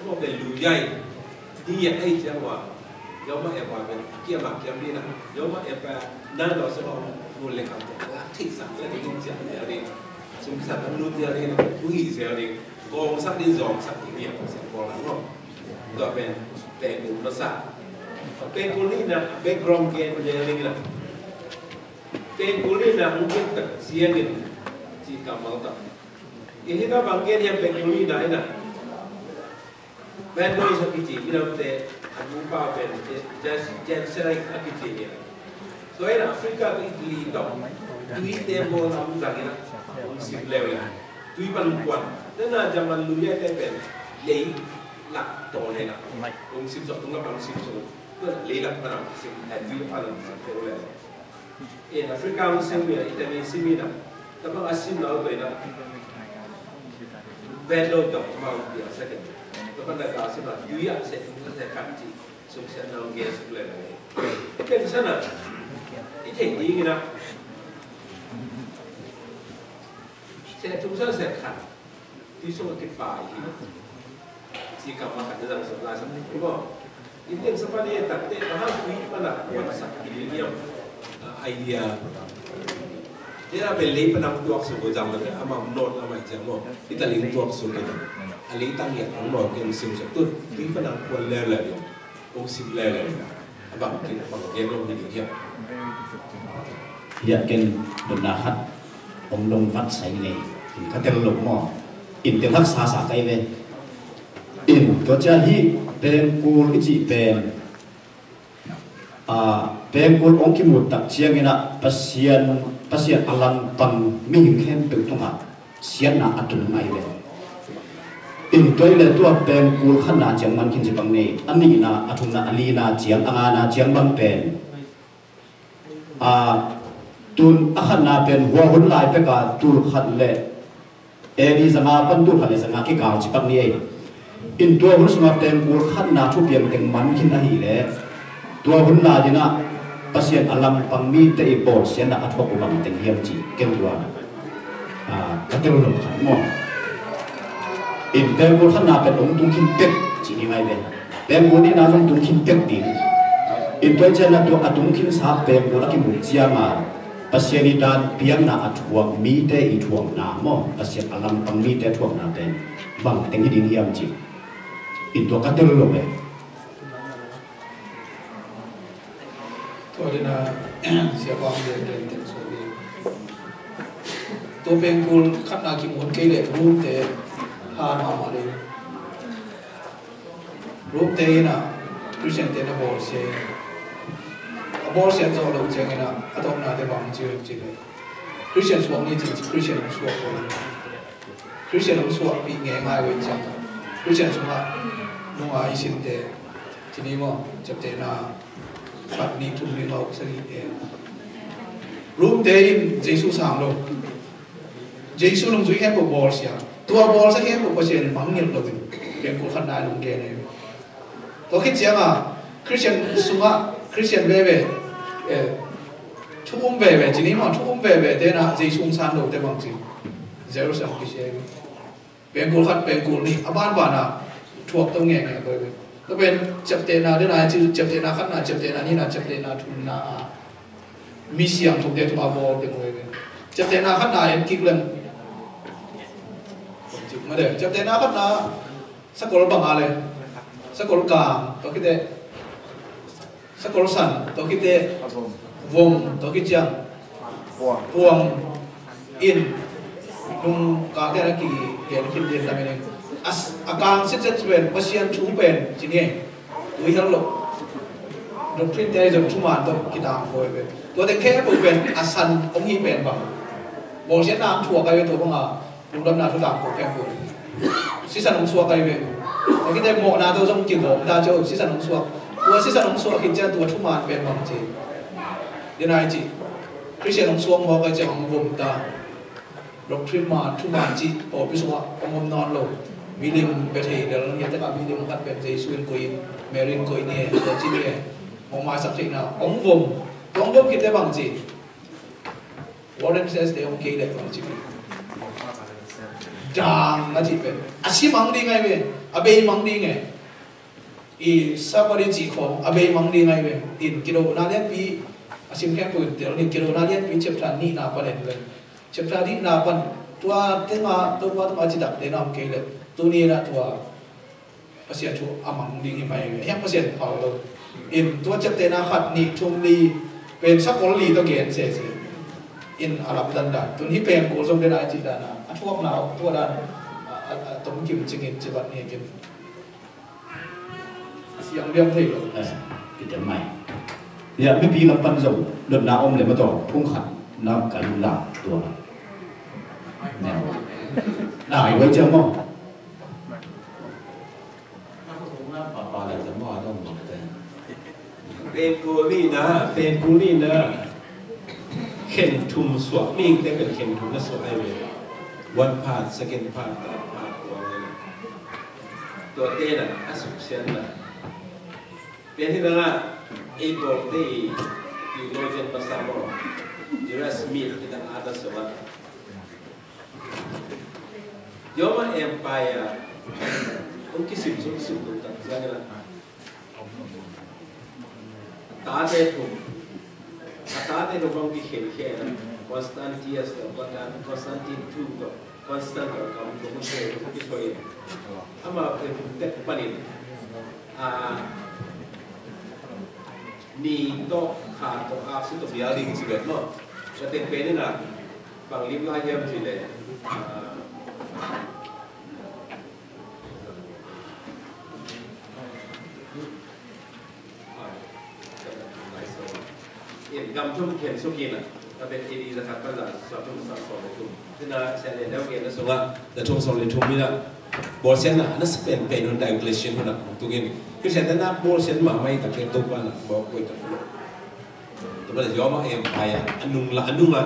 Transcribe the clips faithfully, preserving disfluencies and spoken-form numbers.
Mawh pen lu yai. Hi ya ei ciang wa. Yawma e wa pen kiam a kiam ni na. Yawma e pa na lo se wa mu le kam ko. La thei sa le ni ciang le ni. Sum sa tam lu ciang ni. Ku hi se ni. Gong sa ni zong sa ni ni ko se ko la ngo. Tua pen pengkul masa. Pengkul ni na background gen le ni na. Pengkul ni na mungkin tak siangin ci kamal tak. Ini ka banggen yang pengkul ni na ina. Vandals a kici, minamte a nupa pen Jansenis a kici ni. Tua in Africa te i tui tawh, tuite bawl lam zang in a, hong sim leuleu. Tui pan kuan, tena German luya te pen lei lak tawn in a, hong sim suak, tung lak pan hong sim suak. Tua lei lak pan hong sim, a tui pan hong sim leuleu. In Africa hong sim in a, Italy sim in a, tua bang a sim lo tua in a, Vandal tawh amau piang sak in. Tua pan a ka sim a, tui a seh, tung a seh khat ci. Sum siatna hong gen suk lel a, i pen sana i theih ding in a, siat thum siat khat tui sung a kipai hi. Ci kam a khat na zang suk lai sak ding hi maw? I pen sapa ni takte a hang tui pan a kuan sak hi ding hiam? Idea. Tena pen lei pan a hong tuak suk uh zang leh amau not a mai ciang maw? I ta lei hong tuak suk hi. A lei tang hiat hong maw ken sim suk tun tui pan a kuan lel lel ding. Hong sim lele. A bang kin a bang gen lo hi ding hiam? Hiah ken dotna khat hong dong vat sai ngei. In ka tel lo maw? In tel haksa sa kai ve. In tua cia hi pengkul i cih pen. A, pengkul hong kimut tak ciangin ah Pasian, Pasian a langpang mihing khempeuh tungah siatna a tung ngai ve. In tua i le tua pengkul khatna ciang man khin ci bang ni, a nihna, a thumna, a lina ciang, a ngana ciang bang pen. A, tun a khatna pen hua hun lai pek a tul khat le A D zanga pan tul khat le zanga kikal ci bang ni ei. In tua hun sungah pengkul khatna thupiang teng man khin ahih leh tua hun lai dinah Pasian a langpang mite i bawlsiatna a thuak uh bang teng hiam ci ken tua, ah, ka tel lo khat maw? In pengkul khatna pen hong tung khin pek ci ni ngai ve. Pengkul nihna zong tung khin pek ding. In tua i cianah tua a tung khinsa pengkul a kimut cianga Pasian i dan piakna a thuak mite i thuakna maw? Pasian a langpang mite thuakna pen bang teng hi ding hiam ci. In tua ka tel lo ve. Tua dena siapa hong gen ken tek suak ding. Tua pengkul khatna kimut kei leh Rome te ha mahmah ding. Rome te in a Christian te na bawlsia in a, a bawlsia zawh loh ciangin a, a tawpna te bang ci uh ci leh Christian suak ni ci, Christian hong suak uh in. Christian hong suakpih ngeingai uh in ciang Christian sungah nunga i sinte ci ni maw, ciaptehna khat nih thum nih ngawh sagih te. Rome te in Jesu sang lo. Jesu nungzui khempeuh bawlsia. Tua bawlsia khempeuh Pasian in mangngilh lo in pengkul khatna in hong gen ahi. Tua khit cianga Christian sungah Christian veve, eh, thu um veve ci ni maw, thu um veve tenah Jesu hong san lo te bang ci. Jerusalem kisia hi. Pengkul khat, pengkul nih, a banbana thuak to ngenge koi ve. Tua pen ciaptehna dena ci, ciaptehna khatna, ciaptehna nihna, ciaptehna thumna a mi siangthote tungah bawl teng uh hi ve. Ciaptehna khatna en kik leng. Made, ciaptehna khatna sakol banga le sakol kang, tua khite sakol san, tua khite vom, tua khit ciang puang in nung kangte na kigen khin din lamen in. A kang sitset pen Pasian thu pen ci ni. Ui hel lo. Doctrine te ahi zong thuman tawh kitangko ahi ve. Tua teng khempeuh pen a san hong hi pen bang, bawlsiatna hong thuak ahi ve tua banga lungdamna thu tangko khempeuh. Sisan hong suak ahi ve. Tua khite mawhna tawh zong kigawm ta cio, sisan hong suak. Tua sisan hong suak khit ciang tua thuman pen bang ci. Dena i ci. Christian hong suak mawk ahi ciang hong vom ta. Doctrine man, thuman cih pawlpi sungah hong om nawn lo. Milim bia thei lel, hiatakah milim khat pen Jesu in koih in, Mary in koih ni e, tua ci ni e. Hong maisak theihna hong vom. Tua hong vom khit le bang ci. Warren Says te hong kei le hong ci. Dang a cih pen a si mang ding ahi ve, a bei mang ding e. I Sabbath i cih khawng a bei mang ding ahi ve. In kidona lianpi a sim khempeuh in tel ni, kidona lianpi chapter nihna pan en le. Chapter nihna pan tua tengah Topa tungah a citak te na om kei le. Tuni in ah tua Pasian thu a mang ding hi mai ve. Hiang Pasian phal lo. In tua ciaptehna khat, nih, thum, li pen sakol li tawh gen sese. In a lamdang dan tun hi pen kul zong den ai cih dan a, a thuakna tua dan a, a, a tom kim cingin cibat ni kin a siang liam thei lo. Eh, kita mai. Ya, mipi lam pan zong dotna om le ma tawh phung khat na ka lula tua. Nai wai ciang maw. Pen kul ni na, pen kul ni na. Khen thum suak, mihingte pen khen thum na suak ai ve. One part, second part, third part, tua ve na. Tua te na a suksian na. Pen hi na nga, ei bawlte i theologian pastor maw, Joseph Smith hi na nga, a ta suak a. Roma Empire hong kisim sung sim tung tak ciangin a, a tate thum, a tate thum hong kikhen khen a, Constantius tawh, Constantine two tawh, Constantine tawh, kam thum hong kikhen, hong kikhen. Ama pen tek panin, a, ni tawh, kha tawh, aksi tawh bial ding ci bet maw. Ka tek pen in a, bang lim lai hiam ci le, a, in gam thum khen suk in a, a bet A D za khat pan za sawm thum za sawm le thum. Tua na sia le deuh gen na sungah za thum sawm le thum in a, bawlsiatna na sa pen pen hun Diocletian hun a kong tung in. Christian te na bawlsiat mahmah i tak le Topa na bawlkoi tak lo. Tua pen Roma Empire a nung la, a nung a,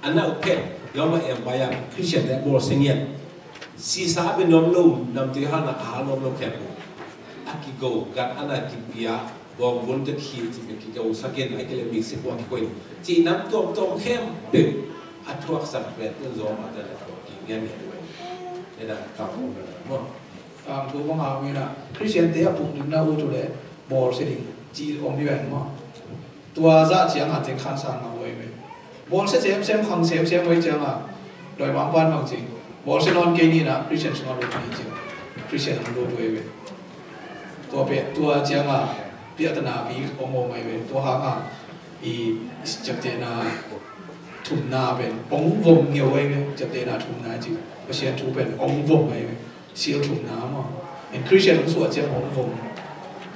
a na uphet Roma Empire Christian te bawlsia ngiat. Sisa a bia nuam lo, namtui halna a hal nuam lo khempeuh a kigo, gat a na kipia, bawngvun te khi ci bia kigo sak in, a kile mi si pua kikoin. Ci nam tuamtuam khempeuh a thuaksak pen tun Roma te na thuak ki ngian ngian pen. Ena ka om na maw. Tangthu bang a om in a, Christian te a puk ding na ut uh le bawlsia ding ci om hi ven maw. Tua zah ciang a teng khan sang a huai ve. Bawlsia semsem, khang semsem huai ciang a, dawimangpa'n bang ci, bawlsia nawn kei ni na, Christian sungah lut ni ci. Christian hong lut huai ve. Tua pen, tua ciang a piahtana pi hong om huai ve. Tua hang a i ciaptehna thumna pen hong vom ngeu huai ve. Ciaptehna thumna ci, Pasian thu pen hong vom huai ve. Seal thumna maw. In Christian hong suah ciang hong vom.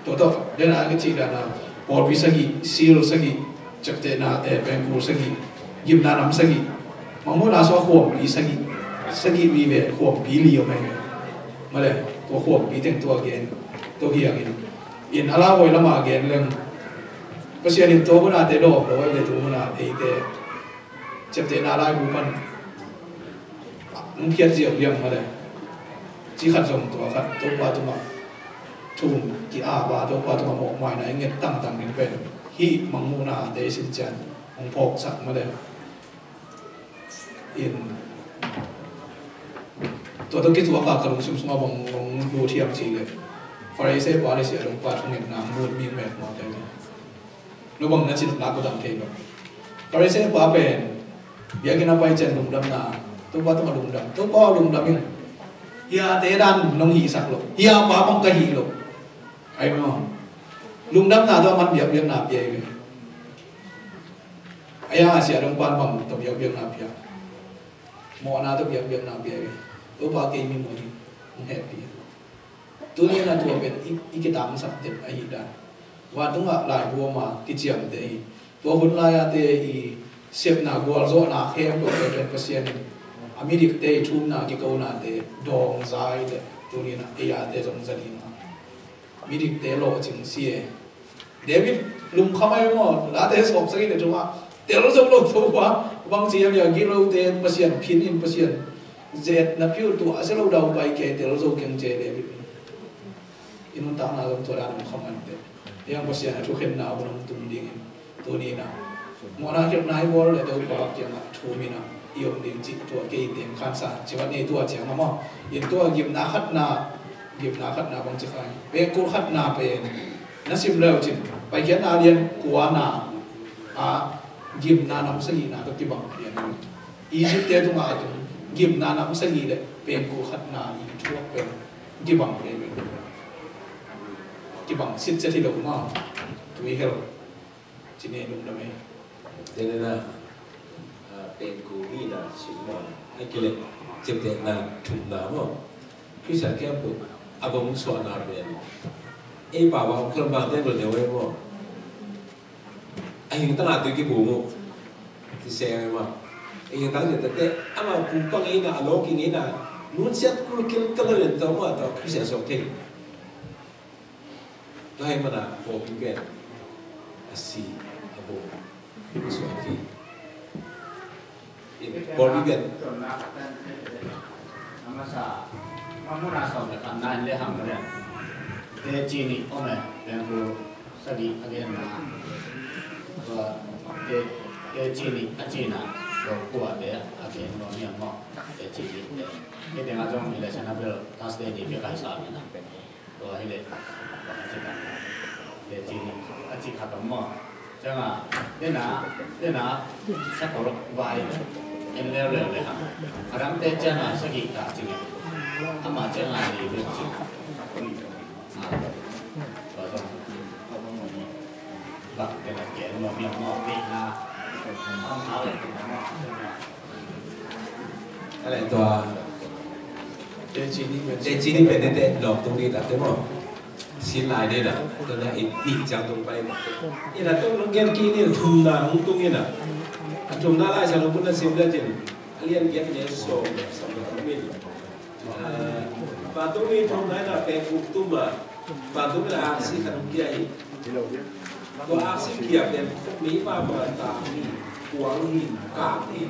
Tua tawh, den a ka cih dan a, pawlpi sagih, seal sagih, ciaptehna, eh, pengkul sagih, gimna nam sagih. Mangmuhna sungah khuampi sagih, sagih vive, khuampi li om ahi ve. Male, tua khuampi teng tua gen, tua hiang in. In a lauhuai lam a gen leng. Pasian in tua hun a te dawm lo, a i le tua hun a eite ciaptehna laibu pan hong phiat ziau liang mah le. Ci khat zong tua khat Topa tungah thum ki-ap a, Topa tungah mawhmaina i nget tangtang ding pen hih Mangmuhna te i sin ciang hong phawksak mah le. In tua tawh kituak a ka lungsim sungah bang hong lut hiam cih le, Pharisee pa le siahdongpa thungetna hong lut mi mekmawk ahi ve. No bang na cih lak uh dang thei lo. Pharisee pa pen biakinn a pai ciang lungdamna, Topa tungah lungdam, Topa aw lungdam ing. Hiate dan nong hihsak lo, hia pa bang ka hih lo. Ai maw. Lungdamna tawh a man biakbiakna pia hi ve. A yang a siahdongpa'n bang tawh biakbiakna pia. Mawhna tawh biakbiakna pia hi ve. Topa, kei mi mawh hi, hong hehpih. Tuni in a tua pen i, i kitangsak den ahih dan. Vantungah laibu a kiciamteh hi. Tua hun lai-ate i sepna gualzawhna khempeuhte pen Pasian in a midikte i thumna kikonate dawng za hi leh tuni in a ei ate zong za ding a, midikte lawhcing si e. David lungkham ahi maw, Late sawm sagih le thumah, tel zo lo Topa, bang ci hiam, a gitlote Pasian phin in, Pasian ze-et napi uh, tua a sia lo daupai kei, tel zo keng ci e David. I nuntakna zong tua dan lungkham mah inteh. Hiang Pasian a thukhenna uh nong tung dingin tuni in a, mawhna khialhna i bawl leh Topa kiangah thum in a, i om ding cih tua kei teng khansa ciuat nei tua ciang a maw. In tua gimna khatna, gimna khatna bang ci khai. Pengkul khatna pen na sim leu cin, Paikhiatna lian kuana a gimna nam sagihna tawh kibang lian. Egypt te tungah a tung gimna nam sagih le pengkul khatna i thuak pen kibang lian. Kibang sitset hi lo maw. Tui hel. Ci ne lungdam ei. Tena na, ah, pengkul nihna sungma, a kileh ciaptehna thumna maw. Christian camp pu a bang suahna pen ei pau a om kholbang te bel deuh ei maw. A hing tanga tui kipu mu. Kiseng ei maw. A hing tanga tui tate ama pu pang ei na, a lawking ei na, nutsiat kulkil kalawen tawh maw, tawh Christian suak thei. Tua hi mana pawlpi pen a si a bo a suak hi. Pawlpi pen a masa, a muna sawm le khatna in le hang le teci nih om e, pengkul sagih a genna. Tua te, teci nih a cina, tua kuate a gen nuam hiam maw? Teci nih te. Hih tengah zong election a bel Thursday ni pia kaisa hi na. Tua hi leh a ci khat, le ci ni a ci khat om maw. Ciang a dena, dena sakol vai en leuleu le hang. A dangte ciang a sagih ta ci nge. Ama ciang a li bek ci. A, tua zong bak dena ke maw, mi maw, mi na. Am hau le. A le tua teci nih pen tete lawng tung ding takte maw. Sin lai ding na, tua na i nih ciang tung pai maw. Ina tung nong gen kik ni thumna hong tung ina. A thumna Lai Siangtho bung na sim le cin a lian giat neu sawm, sawm le thum in. Ah, vantung mi thumna ina pengkul tum a, vantung mi la aksi khat hong kia hi. Tua aksi kia pen mi pa ma ta hi, kuang hi, kak hi.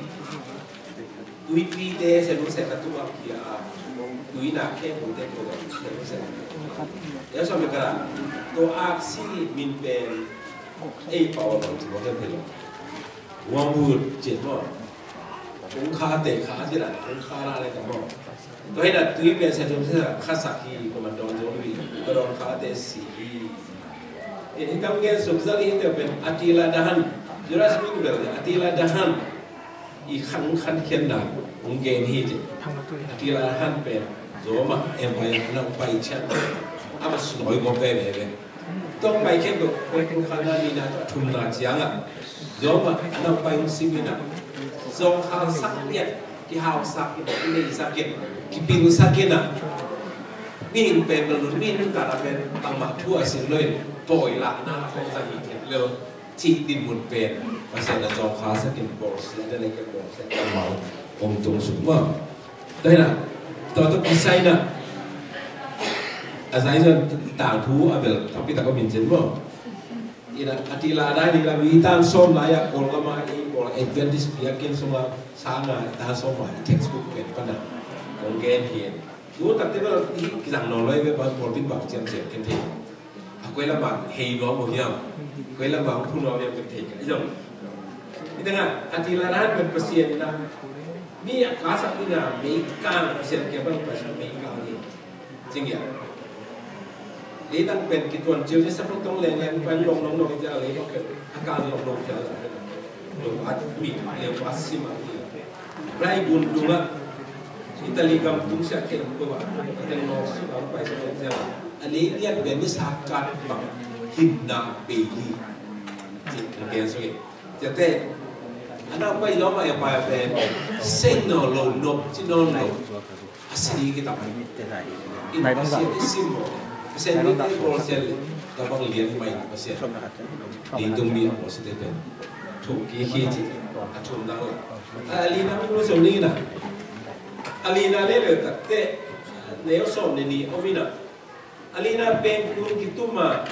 Tuipi te se lu se ka tu a kia a. Tui na ke bu te ko se lu se. Ya so me ka. Tua aksi min pen ei pau lo tu ke pe lo. Wang bu cin mo. Kung kha te kha cin a, kung kha la le ka mo. Tua hi na tui pen se tu se kha sak hi ko man don zo mi. Ko don kha te si hi. Ina hih kam gen suk zali te pen Attila Dahan. Juras min bel Attila Dahan. I khan khan khian dan hong gen hi ci. Attila Dahan pen Roma Empire na pai chian. Ama sunoi ko pe be be. Tong pai khian ko ko khan na ni na thumna ciang a. Roma na pai hong sim ina. Zong khang sak nia. Kihau sak ina, kinei sak ina, kipil sak ina. Mihing pen bel nun mihing kala pen bangmah thu a sin lo in poi la na ko za hi khian lo. Cih dinmun pen Pasian na zawngkha sakin bawlsia, na neih pen bawlsia kammal hong tung suk maw? Tua hi na, tua tawh kisai na, a zai zon tangthu a bel tampi tak a min cin maw? Ina a ti la dai ni la mi tan sawm lai a Kawlgam a i bawl Adventist biakinn sung a sang a tan sawm a i textbook pen pan a kong gen hi. Lu takte bel i kizang nawn lai ve pan pawlpi in bang ciam ciam ken thei. A koi lamah hei nuam uh hiam? Koi lamah hong phu nuam hiam kan thei ka. I zong. I tengah a ti la dan kan Pasian in a mi a ka sak ding a meikang Pasian kia bang Pasian meikang hi. Cing ia. Leitang pen kituan ciu ni sa putong leng leng pan long long long cia leitang pen a kang long long cia la. Lo at mi leng at sim a hi. Rai gun dungah Italy gam tung siak khen ko ba. Teng nok su ba pai sa ko siak. A lei lian ben ni sa kat bang hinna bei hi. Ci ken su ke. Jate. Ana pai lo ma ya pai pe. Seng no lo no ci no lo. A si ki ta pai. In Pasian i sim maw? Pasian mi te bawlsia le, tabang lian mai Pasian. Leitung mi a bawlsia te pen. Thuk ki khi ci, a thum dang la. A lina mi mu sawm ni na. A lina le le tak te, neu sawm ni ni om ina. A lina pen kun ki tuma.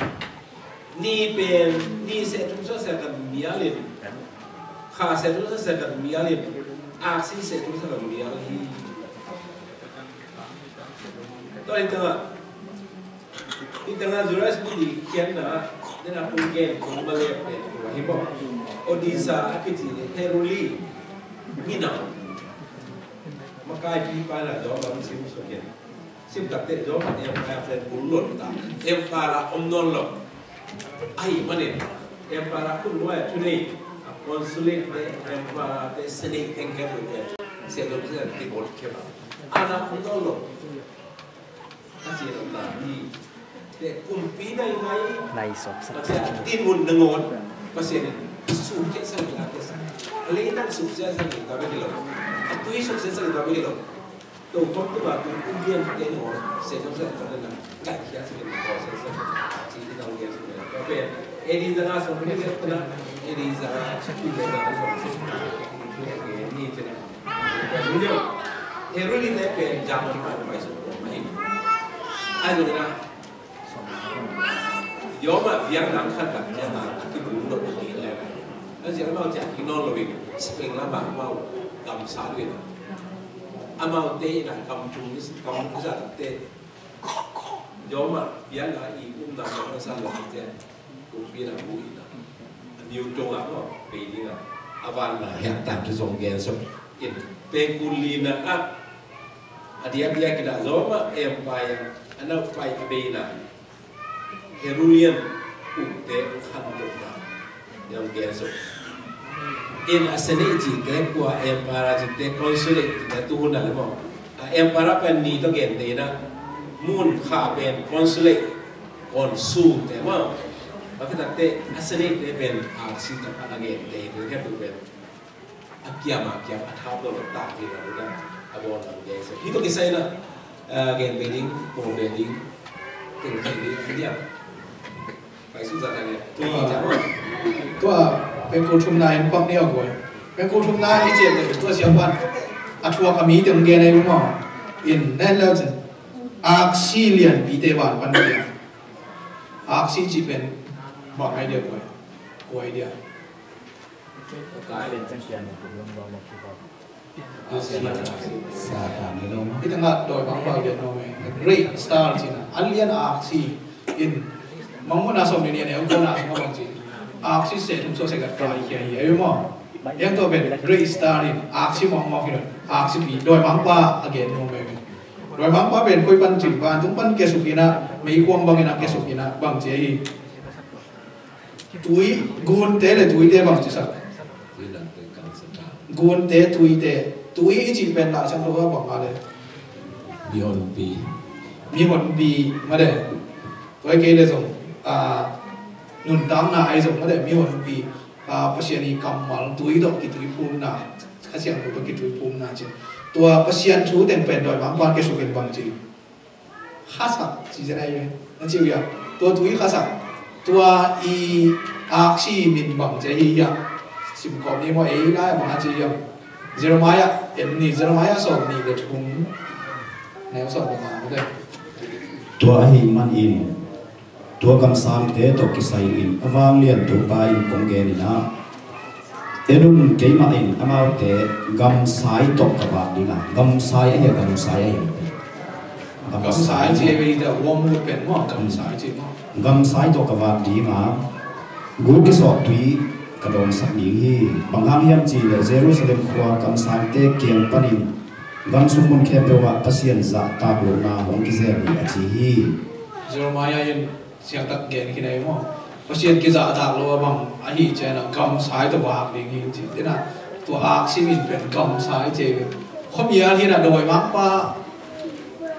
Ni pen, ni se thum sa se kan mial in. Kha se thum sa se kan mial in. Aksi se thum sa kan mial hi. Tua hi tanga, hi tanga Judas mi di kian na, nena pun gen, pun male pen, tua hi bo. Odisha, a kici, Heruli, mina. Makai pi pa na Rome lam sim suk in. Sim tak teh Rome Empire pen bul lon ta. Empire om nawn lo. Ahih manin Empire khut nuai a thunei, a consulate te, Empire te, Senate teng khempeuh te, Senate te kibawl khia a, ana om nawn lo. A ci lo ta hi. Te kumpi nai nai, nai sawp sak, Pasian dinmun nangawn, Pasian in suk khia sak, la khia sak. A leitang suk sia sak ta bek hi lo. A tui suk sia sak ta bek hi lo. Tokhom tu ba tu, Indian te no, se jong se ta na, kai khia se na ko se se. Ci ti dang ge se na. Ko pe, A D za nga song ni se na, A D za nga, A D za nga song se. Ni se na. Ni se. Heruli te pe, German pa, pa su ko, ma hi. Ai lo na. Rome ah biakna khat tak ciang a, a kibung lo a kile. A ciang amau ciah kik nawn lo in, Spain lam ah amau gamsa lo in. Amaute in a kam tung, kam tung sa te. Rome ah biakna i umna, Rome ah san lo te. Kumpi na bu in a. A New York ah, no, Beijing ah. A van na hiak tan tu zong gen so. In, pengkul lina ah. A diakdiak in a Rome Empire a naupai a beina Heruli in ukte khantohna, Young Girls of, in a Senate cihte, kua Empire cihte, Consulate cihte, tuhun a le maw, a Empire pen ni tawh gente in a, mun kha pen Consulate, Consul te maw, a kitakte a Senate te pen aksi tawh a gente in a, khempeuh pen a kiam a kiam a thau lo lo ta ti lo lo na a bawl lo de se. Hi to kisai na, a, gen be ding, bawl be ding, teng kai ding, a diam. Pai su za ta ne. Tua, tua, pengkul thumna in pak ni a guai. Pengkul thumna i cian le, tua siam pan. A thuak a mi te ong gen ai maw. In, nen leu cin. Aksi lianpite van pan ni a. Aksi ci pen. Bang idea guai. Guai idea. Satan ni lo. Hih tengah dawimangpa gen nuam e. Great star cihna. A lian aksi in. Mangmuhna sawm ni ni a neu kona sungah bang ci. Aksi se thum so se gat kai khia hi. Ahi maw. Yang tua pen great star in. Aksi mawkmawk in. Aksi pi. Dawimangpa a gen nuam e. Dawimangpa pen koi pan cin pan tung pan kiasuk in a. Meikuang bang in a kiasuk in a. Bang ci hi. Tui, gunte le tuite bang ci sak? Gunte, tuite. Tui i cih pen Lai Siangtho ah bang a le? Mihonpi. Mihonpi, mate. Tua i kei le zong, a, nuntakna ai zong, mate, mihonpi. A, Pasian i kammal, tui tawh kituiphumna. Kha Siangtho tawh kituiphumna cin. Tua Pasian thu teng pen dawimangpa kiasuk in bang ci. Khasak, ci zen ai ve. Na ci uh ia. Tua tui khasak. Tua i aksi min bang ci hi ia. Sim kawm ni maw ei lai bang a ci ia. Jeremiah, em ni Jeremiah sawm ni le thum. Neu sawm ni ma de. Tua ahi manin. Tua kamsangte tawh kisai in a vanglian Topa in kong gen in ah. Edom keimah in amaute gamsai tawh ka vak ding a, gamsai ahi a, gamsai ahi a. Gamsai ci a, wormwood pen maw, gamsai ci maw. Gamsai tawh ka vak ding a, guk kisawh tui ka dawngsak ding hi. Bang hang hiam cih leh Jerusalem khua kamsangte kiang panin gam sung mun khempeuh ah Pasian zahtak lohna hong kizel hi a ci hi. Jeremiah in siangtak gen khin ahi maw? Pasian kizahtak lo a bang ahi ciangin a gamsai tawh vak ding hi ci. Tua aksi min pen gamsai ci hi. Khuamial hi in a dawimangpa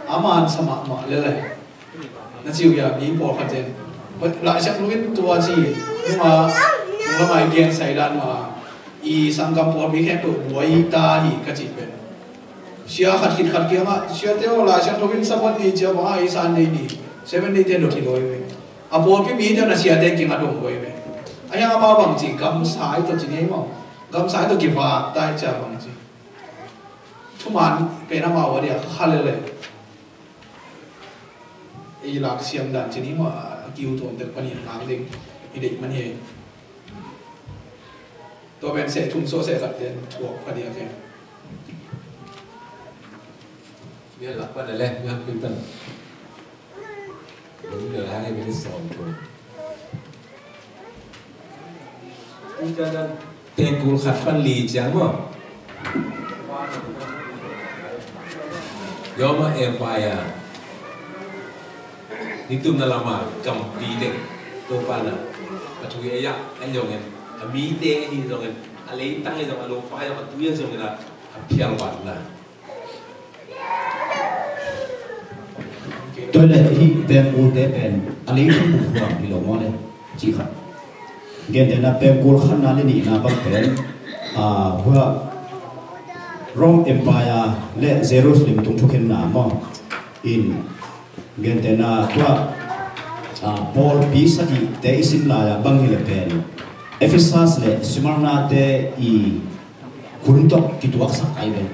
a man sa mahmah lel e. Na ci uh hia, mi pawlkhat in. Laisiangtho in tua ci nunga, nunglamai gen sai dan ma i sanggam pawlpi khempeuh buai ta hi ka ci pen. Sia khat khit khat kiangah, siate aw, Laisiangtho in Sabbath ni ciah bang a i Sunday ni, Seventh Day te dot hi lo hi ve. A pawlpi mite na siate kiangah dong lo hi ve. A hiang amau bang ci, gamsai tawh ci ni maw. Gamsai tawh kivak ta hi ciah bang ci. Thuman pen amau a dia kha lele. Ei lak siam dan ci ni maw, a kiu tuam tek pani lak ding. I deih mani. Tua pen seh thum so seh khat ten thuak pha dia ke. Mian lak pan le, mian pin pan. Mian lak ni mian sawm thum. Pengkul khat pan li ciang maw. Roma Empire nitumna lama gampi ding Topa na a thu a yak a zongin, a mite ahi zongin, a leitang ahi zong, a lopa ahi zong, a tui ahi zongin a phialvanna. Tua leh hih pengkulte pen a leitung buphuam hi lo maw le? Cih khat. Gentehna pengkul khatna le nihna bang pen, ah, hua Rome Empire le Jerusalem tung thukhenna maw? In gentehna tua, ah, pawlpi sagihte i sim lai-a bang hi le pen Ephesus le Smyrna te i hun tawh kituaksak ai ve.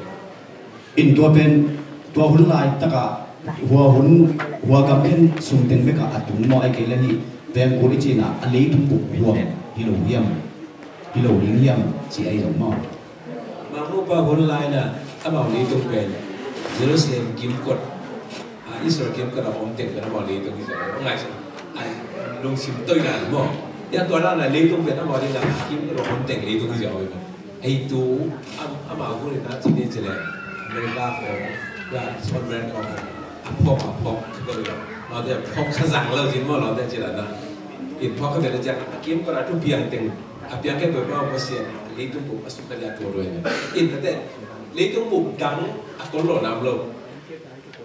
In tua pen, tua hun laitakah, hua hun, hua gam khen sungteng bekah a tung maw, ai kei le hih pengkul i cihna a leitung buphuam hi lo hiam, hi lo ding hiam, ci ai lo maw? Mangmupa hun laina amau leitung pen Jerusalem kimkot, a, Israel kimkot a om teng pen amau leitung hi zaw. Ngai sa, ai, lungsim toina maw? Ya tua laina leitung pen amau leitung kimkot a om teng leitung hi zaw. Ei tu, am, amau hun ina cini cile America ko, ya, South America ko, a phok, a phok, ka ko ya. Lo te phok ka zang lo cin maw, lo te cila na. In phok ka te le cak, a kimkot a tu piang teng, a piang ke ko pa ko sian, leitung ko pa su ka ya tu lo ya. In te, leitung ko dang, a ko lo nam lo.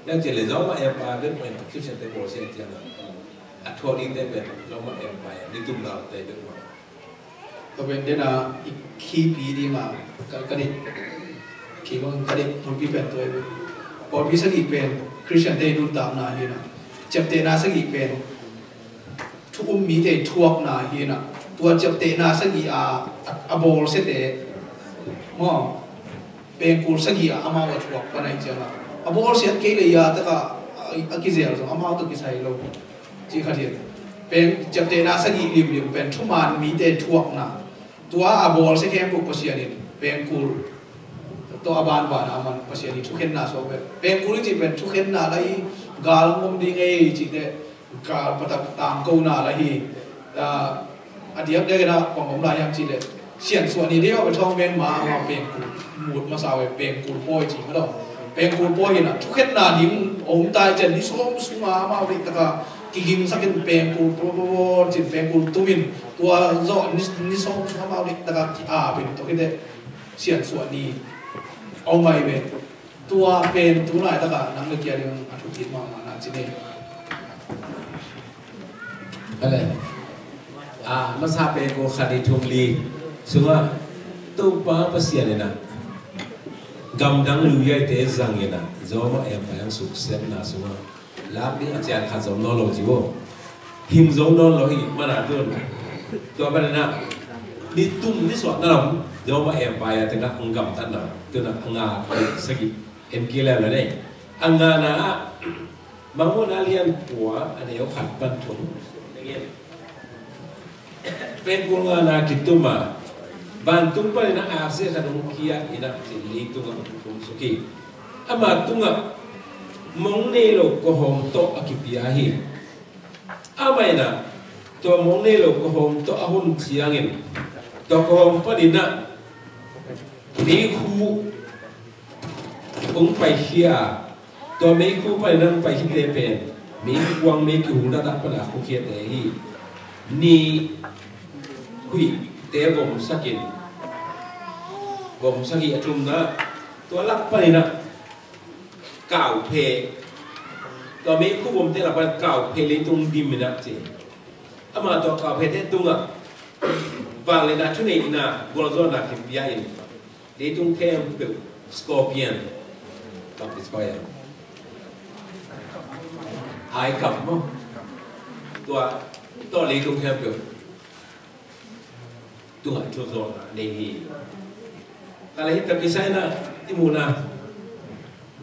Yang cile zong ma ya pa ben, ma ya pa Christian te ko sian tiang. A thuak ding te pen, Roma Empire, nitumna te pen maw. Tua pen dena i khipi dinga ka, ka deih, khi bang ka deih thupi pen tua hi. Pawlpi sagih pen Christian te i nuntakna hi na. Ciaptehna sagih pen thu um mite i thuakna hi na. Tua ciaptehna sagih a, a, a bawlsiate maw. Pengkul sagih a amau a thuak pan ahi cianga a bawlsiat kei le a taka a, a kizel zong amau tawh kisai lo. Cih khat hi. Peng ciaptehna sagih limlim pen thuman mite thuakna. Tua a bawlsia khempeuh Pasian in pengkul tawh a banban a man Pasian in thukhenna suak pen. Pengkul i cih pen thukhenna la hi, gal ngom ding ei cihte. Ka patak tangkona la hi, ah, a diakdiak in a bang om lai hiam cih leh siansuah ni deuh a thawng men ma, ma pengkul mut masa ve, pengkul pawi ci ma dong. Pengkul pawi hi na thukhenna ding om tai cian ni sawm sunga amau deih taka kigingsak in pengkul pawi, pawi, pawi cin pengkul tum in tua zawh ni, ni sawm sunga amau deih taka ki-ap in tua khit teh siansuah ni a om mai ve. Tua pen tu laitakah nang le kei a ding a thupi mahmah na ci ni. Hale. A, masa pen ko khat ni thum li sungah Topa Pasian in a gamdang luyaite zang in a Roma Empire suksiatna sungah lak ding a cian khat zong nawn lo ci vo. Hing zong nawn lo hi mana tun. Tua panin a ni tum ni suah na lam Roma Empire tengah ang gamtatna tuna a nga sagih en kilem la nei. A ngana ah Mangmuhna lian kua a neu khat pan thum. Pengkul ngana kitum a vantung panin a aksi khat hong kia in a cin leitungah hong tum suk hi. Ama tungah mong nei lo kawhawm tawh a kipia hi. Amah in a tua mong nei lo kawhawm tawh a hun ciangin tua kawhawm panin a meikhu hong paikhia. Tua meikhu panin a hong paikhite pen meikhu kuang mei kihul data pana khukhiate hi. Ni huihte gomsakin gomsak hi. A thumna tua lak panin a kauphe, tua meikhu gomte lak pan kauphe leitung dim in a ci. Ama tua kauphete tungah vangliatna thuneihna gualzawhna kipia in leitung khempeuh scorpion, kam ti scorpion, ai kam maw, tua tawh leitung khempeuh tungah thuzawhna nei hi. Ka le hi ka kisai na i muhna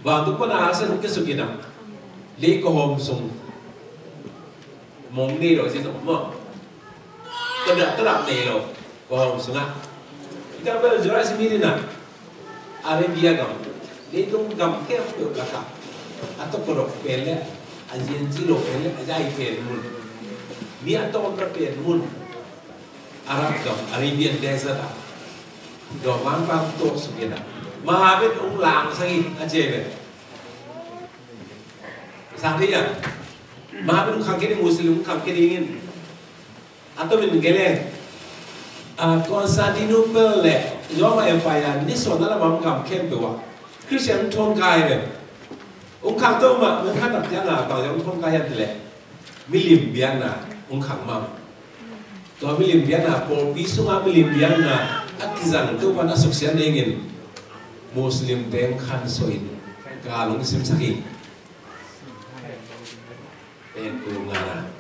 vantung pana a sen kisuk in a lei kawhawm sung mong nei lo si zong maw. Tadap tadap nei lo kawhawm sungah. Kita bel Jurassic mi dina Arabia gam leitung gam khempeuh lakah a tawh kodok pen le a zianzi lo pen le a zai pen mun, mi a tawmna pen mun. Arab gam, Arabian Desert ah dawmang pang tawh suk in a mahabet ong lang sang hi a ci ve. Tah dia. Mahammad hong khang kei ding, Muslim hong khang kei ding in. A tomin gele. A Constantinople le Roma Empire ni sawm na lamah hong kham khempeuh ah Christian hong thawn kai ve. Hong khang to mah, hong khang tak ciang a bang hong thawn kai hiam cih leh milim biakna hong khang mah. Tua milim biakna, pawlpi sunga milim biakna a kizang Topa'n a suksiat nadingin Muslim teng khansuah in gal hong simsak hi. Pen kul ngana.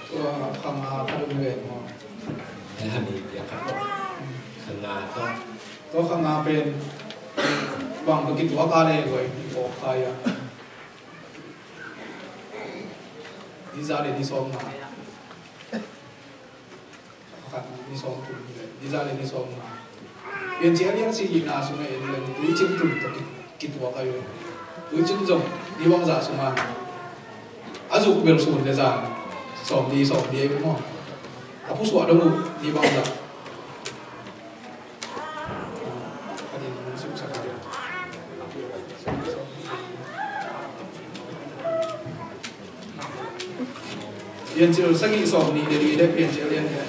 Tua khang a ka dum ven maw? Eh, hani pia khat. Khang a ka. Tua khang a pen bang ka kituak a le guai ni pawk khai a. Ni za le ni sawm nga. Pakhat ni sawm thum hi le, ni za le ni sawm nga. Piancil a lian sagihna sungah en leng, tuicin tum tawh ki, kituak ahi ve. Tuicin zong ni bangzah sungah a zuk bel sun le zan sawm ni, sawm ni ahi ve maw. A pusuah dong uh ni bangzah. Piancil sagih sawm nih le li le Piancil lian nih.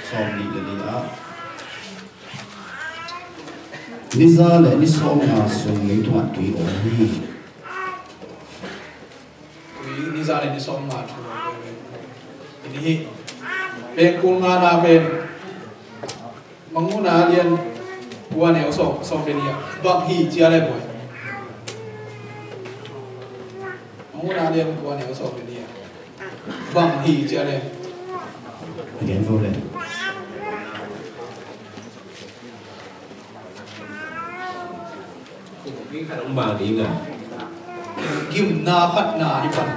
Sawm nih le li ah ni za le ni sawm nga sung leitungah tui om hi. Tui ni za le ni sawm nga thu. Ini hi. Pengkul ngana pen Mangmuhna lian kua neu sawm, sawm le nih ah bang hi cia le buai. Mangmuhna lian kua neu sawm le nih ah bang hi cia le. Again, for that. Gimna khatna hi pan.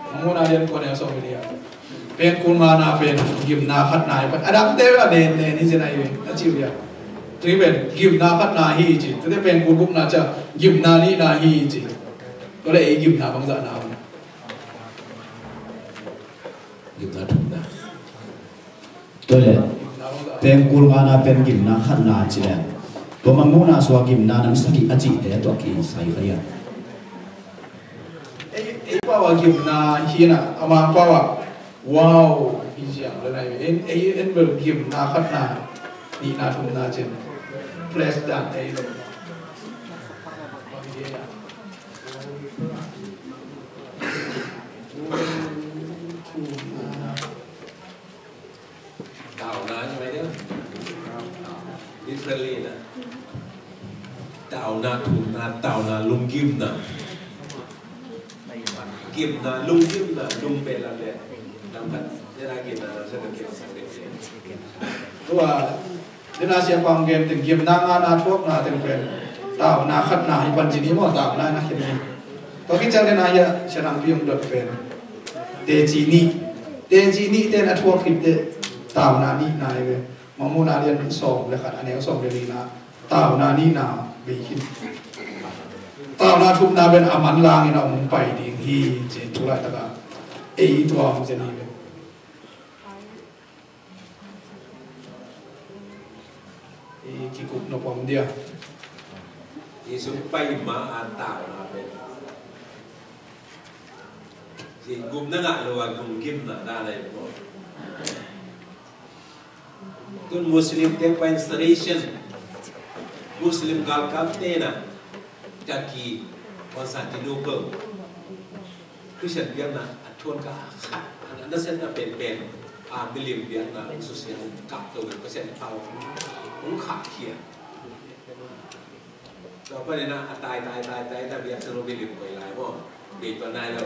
Mangmuhna lian kua neu sawm le nih ah Pengkul ngana pen gimna khatna hi pan. A dangte a nen nen hi ci na hi a ci uh hi a. Tui pen gimna khatna hi ci. Tute pengkul gukna cia gimna nihna hi ci. Tua le ei gimna bangzah na uh. Gimna thumna. Tua le pengkul ngana pen gimna khatna ci le. Tua Mangmuhna sua gimna nam sagih a cihte tua kisai kha hi a. Ei, ei pau a gimna hi na, a Mang pau a wow hi ziang le nai. Ei, ei en bel gimna khatna nihna thumna cin. Plus dan ei lo. Thumna. Tauna hi mai dia. Literally na. Tauna, thumna, tauna, lunggimna. Gimna, lunggimna, lungbe lam le. Lam khat. Dia na gimna, lam sa gimna. Tua. Dena siapa ngen teng gimna ngana thuakna teng pen tauna khatna hi pan ci ni maw, tauna na khin ni. Tua kiciang dena hia sianang piung dot pen teci nih. Teci nih ten a thuak khit teh tauna nihna hi ve. Mangmuhna lian sawm le khat a neu sawm le nihna tauna nihna bei khin. Tauna thumna pen a manlangin a hong pai ding hi ci, tu laitakah ei tua hong zen hi ve. I kikup nop om dia. I sung pai ma a tauna pen. I gupna ngah lo a lunggimna dan ahi maw. Tun Muslim te pa installation. Muslim galkapte na. Turkey, Constantinople. Christian biakna a thuan ka a khat, a nasepna penpen, a milim biakna hong susia hong kap to, Pasian thau hong khahkhia. Tua panin a tai, tai, tai, tai, tai, biakna milim koi lai maw. Bei tua nai lo.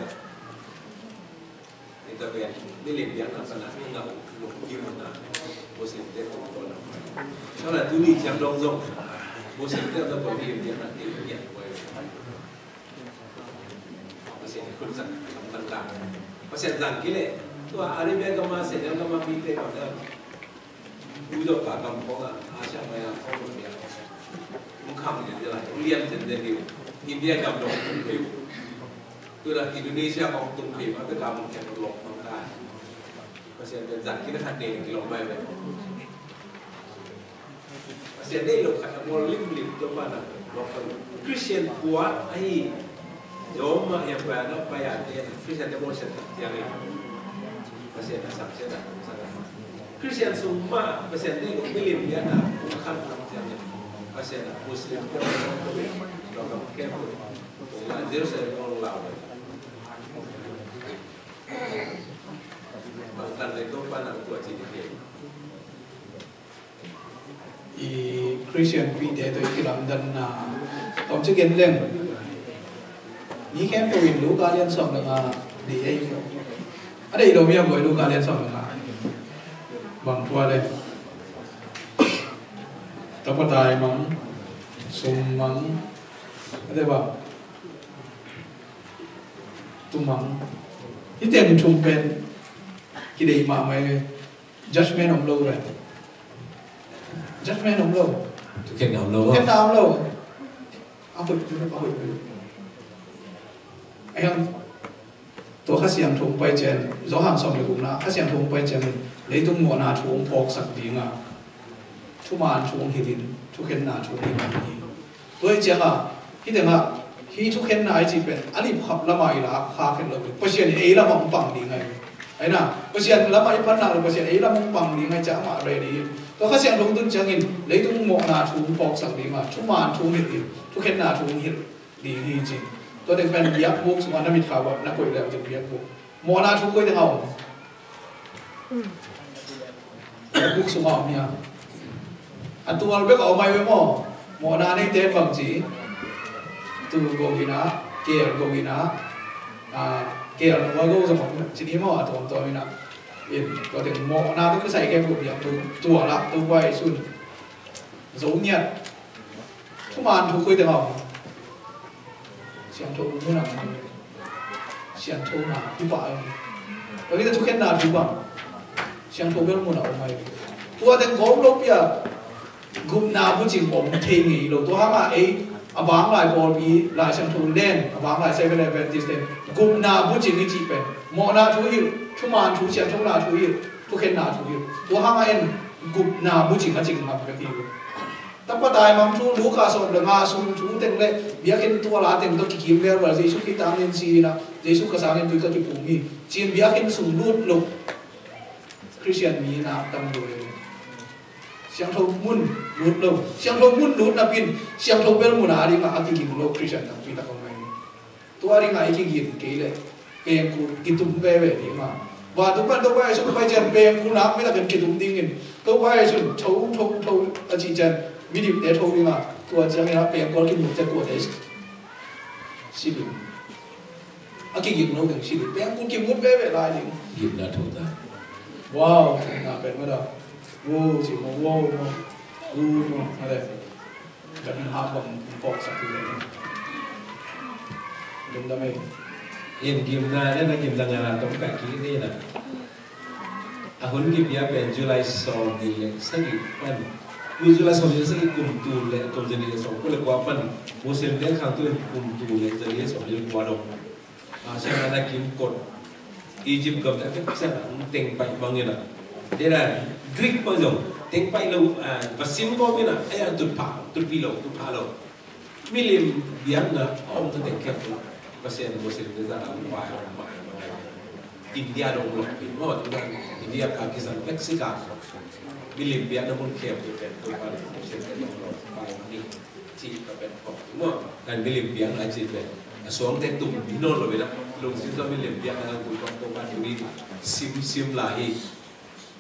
Tua pen milim biakna pana hong ngah lungkimna Muslim te tungtawn a. Tua la tuni ciang dong zong Muslim te tungtawn milim biakna te ngiat koi. Pasian khut zang lam tang ka. Pasian zang kile. Tua Arabia gam a, Senegal gam a mite bang a. Ui dok ka gam khong a, Asia maya khong a maya. Hong kham ni lai, hong lian zen zen ni. India gam dong tung pei. Tua Indonesia khong tung pei, ma te gam khong lok mang kai. Pasian zang kile khat ne ni lok mai mai. Pasian deih loh khat a bawl limlim Topa na. Christian kua ahi Roma hiam pai a na pai a te Christian te bawl siat tak ciangin Pasian a sak siat a sak a. Christian sung mah Pasian deih loh milim hiam na khat tak ciangin Pasian a Muslim te bawl siat tak ciangin Jerusalem bawl lau. Bangtan le Topa na tua ci ni. I Christian pite tawh i kilamdanna tawmcik en leng. Mi khempeuh in Luka lian sawm le nga deih ei ko. A deih lo mi a buai Luka lian sawm le nga. Bang tua le. Tapa taimang, summang, a deih bang. Tumang. Hih teng thum pen kideih mahmah e. Judgment om lo ve. Judgment om lo. Thukhenna om lo. Thukhenna om lo. A hoih, a hoih. A hiang tua Kha Siangtho pai ciang Johan sawm le gukna Kha Siangtho pai ciangin leitung mawhna thu hong phawksak ding a, thuman thu hong hilh in, thukhenna thu hong hilh in. Tua hi ciangin, hih tengah, hih thukhenna i cih pen, a lipkhap lamah i lak kha khen lo. Pasian ei lamah hong pang ding ahi. Ahi na, Pasian lamah i phan nak lo, Pasian ei lamah hong pang ding ahi ciangin amah ready. Tua Kha Siangtho tun ciangin, leitung mawhna thu hong phawksak ding a, thuman thu hong hilh in, thukhenna thu hong hilh ding hi ci. Tua teng pen biakbuk sungah na mitkhau ah, na koih leh biakbuk. Mawhna thu koi tengah om. Biakbuk sungah om hia. A tual bek a om ahi ve maw. Mawhna neite bang ci. Tu go gina, kel go gina. A, kel nual go zong om ci ni maw a tuamtuam ina. In, tua teng mawhna tu kisai kem go biakbuk. Tual ah, tu bai sun. Zo niat. Thuman thu koi tengah om. Siangtho mun a om. Siangtho na, thu pah a om. Tua hi ta thukhenna thu pah. Siangtho bel mun a om ahi. Tua teng gawm lo pia. Gupna bucing om thei ngei lo. Tua hangah ei, a bang lai pawlpi, Lai Siangtho len, a bang lai Seven Adventist len. Gupna bucing i cih pen. Mawhna thu hilh, thuman thu, siangthona thu hilh, thukhenna thu hilh. Tua hangah en gupna bucing a cing ngam bek hi. Tapa taimang thu, Luka sawm le nga sung thu teng le, biakinn tual a teng tawh kikim velvel, Jesu Khrih tangin si ina, Jesu ka sangin tui ka kipum hi. Cin biakinn sung lut lo. Christian mi na tam lo e. Siangtho mun lut lo. Siangtho mun lut napi in, siangtho bel mun a ding a, a kiging lo Christian tampi tak om ahi. Tua ding a i kigin kei leh pengkul kitum veve ding a. Vantung pan Topa Jesu pai ciang pengkul nak mi takin kitum dingin Topa Jesu tho tho tho a cih ciang midikte tho ding a. Tua ciangin a pengkul kimut ciang kuate si ding. A kigin lo ding si ding. Pengkul kimut veve lai ding. Gimna tho ta. Wow, na pen mada. Wow, ci mo, wow mo. Wow mo. Mada. Ka ding hak bang kong phawksak hi leh. Lungdam ei. In gimna le na gimna ngana tawh ka kik ni na. A hun kipia pen July sawmnih le sagih pan. Kum July sawmnih le sagih kum tul le kum zali le sawm kua le kua pan. Muslim te khang tu kum tul le zali le sawmnih le kua dong. A, siang a na kim kot. Egypt gam te a pek siang a hong teng paih bangin a. Dena Greek bang zong teng paih lo, a, va sim gawp in a, a, tut pha, tut pi lo, tut pha lo. Milim biakna a om ta teng khempeuh. Pasian Muslim te zah a hong pai, hong pai, hong pai. India dong lo pi maw, India, Pakistan, Mexico. Milim biakna mun khempeuh te, tut pha lo, Muslim te dong lo, pai ni. Ci ka pen kong maw, kan milim biakna ci pen a suangte tum hi nawn lo ina, lungsim tawh milim biakna tum kong kong kan tumi sim sim lai hi.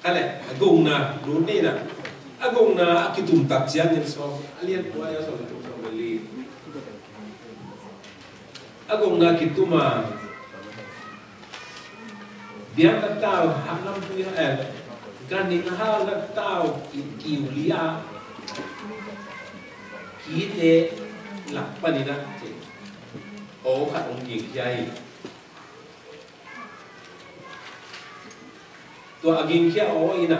Kale a gongna lut ni na, a gongna a kitum tak ciangin sawm a lian kua le sawm le thum sawm le li. A gongna kitum a biakna tau hak lam tui a, eh, ganhing hak lam tau kiu li a, kite lak panin a, aw khat hong ging khia hi. Tua a gingkhia aw in a,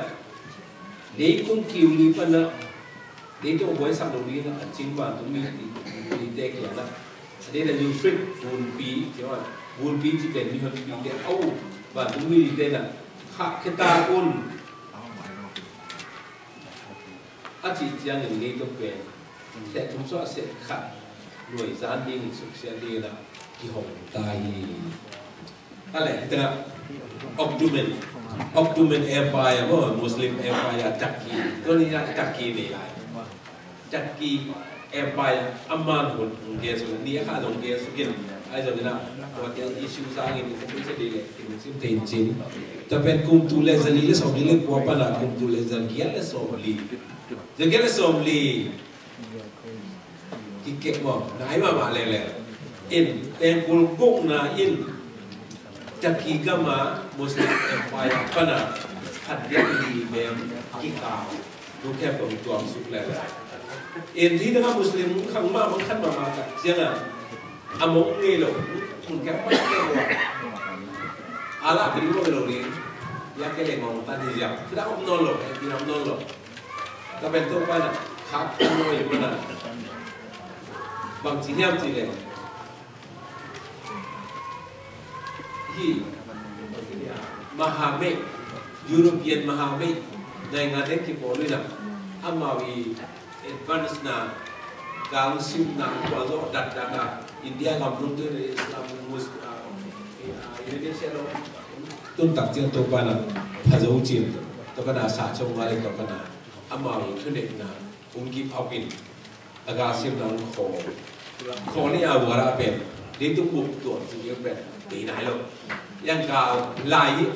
leitung kiu li pan a, leitung a buaisak lo ding a, a cing vantung mi, mite kiang a, a deih a Euphrates gunpi, ci a, gunpi ci pen mihonpite a, aw vantung mite in a, khahkhia ta un. A cih ciangin leitung pen seh thum suah seh khat nuai zan dingin suksiat dingin ah kihong ta hi. A le, hih tengah Ottoman, Ottoman Empire maw, Muslim Empire, Turkey, tua ni ah Turkey nei lai. Turkey Empire a man hun hong gen suk, ni a kha zong gen suk in, ahi zongin ah, tua teng issue sangin kong sia dih le, kin sim thei in cin. Tua pen kum tul le zali le sawmli le kua pan a kum tul le zagiat le sawmli. Zagiat le sawmli. Kikek maw, nai mahmah leuleu. In, tengkul gukna in, Turkey gam a Muslim Empire pan a khat giat li beng kikau. Nukhia pong tuam suk leuleu. In, hih tengah Muslim khang mahmah khat mahmah tak ciangin a mong ngei lo, nukhia pong tuam. A lah pili mong lo ni, ya ke le mong tan hi ya. Sudah om non lo, eh, pili om non lo. Tua pen Topa in ah khak khak nuai pan a bangci hiam cih leh, hih mahameh, European mahameh, naingan deng kipawl uh in ah, amau i advance na, galsimna, kua zawh datdat a, India gam lungdam, Islam, Mus-, ah, ah, Indonesia lo, tun tak ciang Topa in ah pha zo cin, Topa in ah sa cong ngal in Topa in ah amau i thuneihna hong give up in, a galsimna hong khawl. Khawl ni a, buara pen leitung bup tuam ci ding pen kei nai lo. Yang ka lai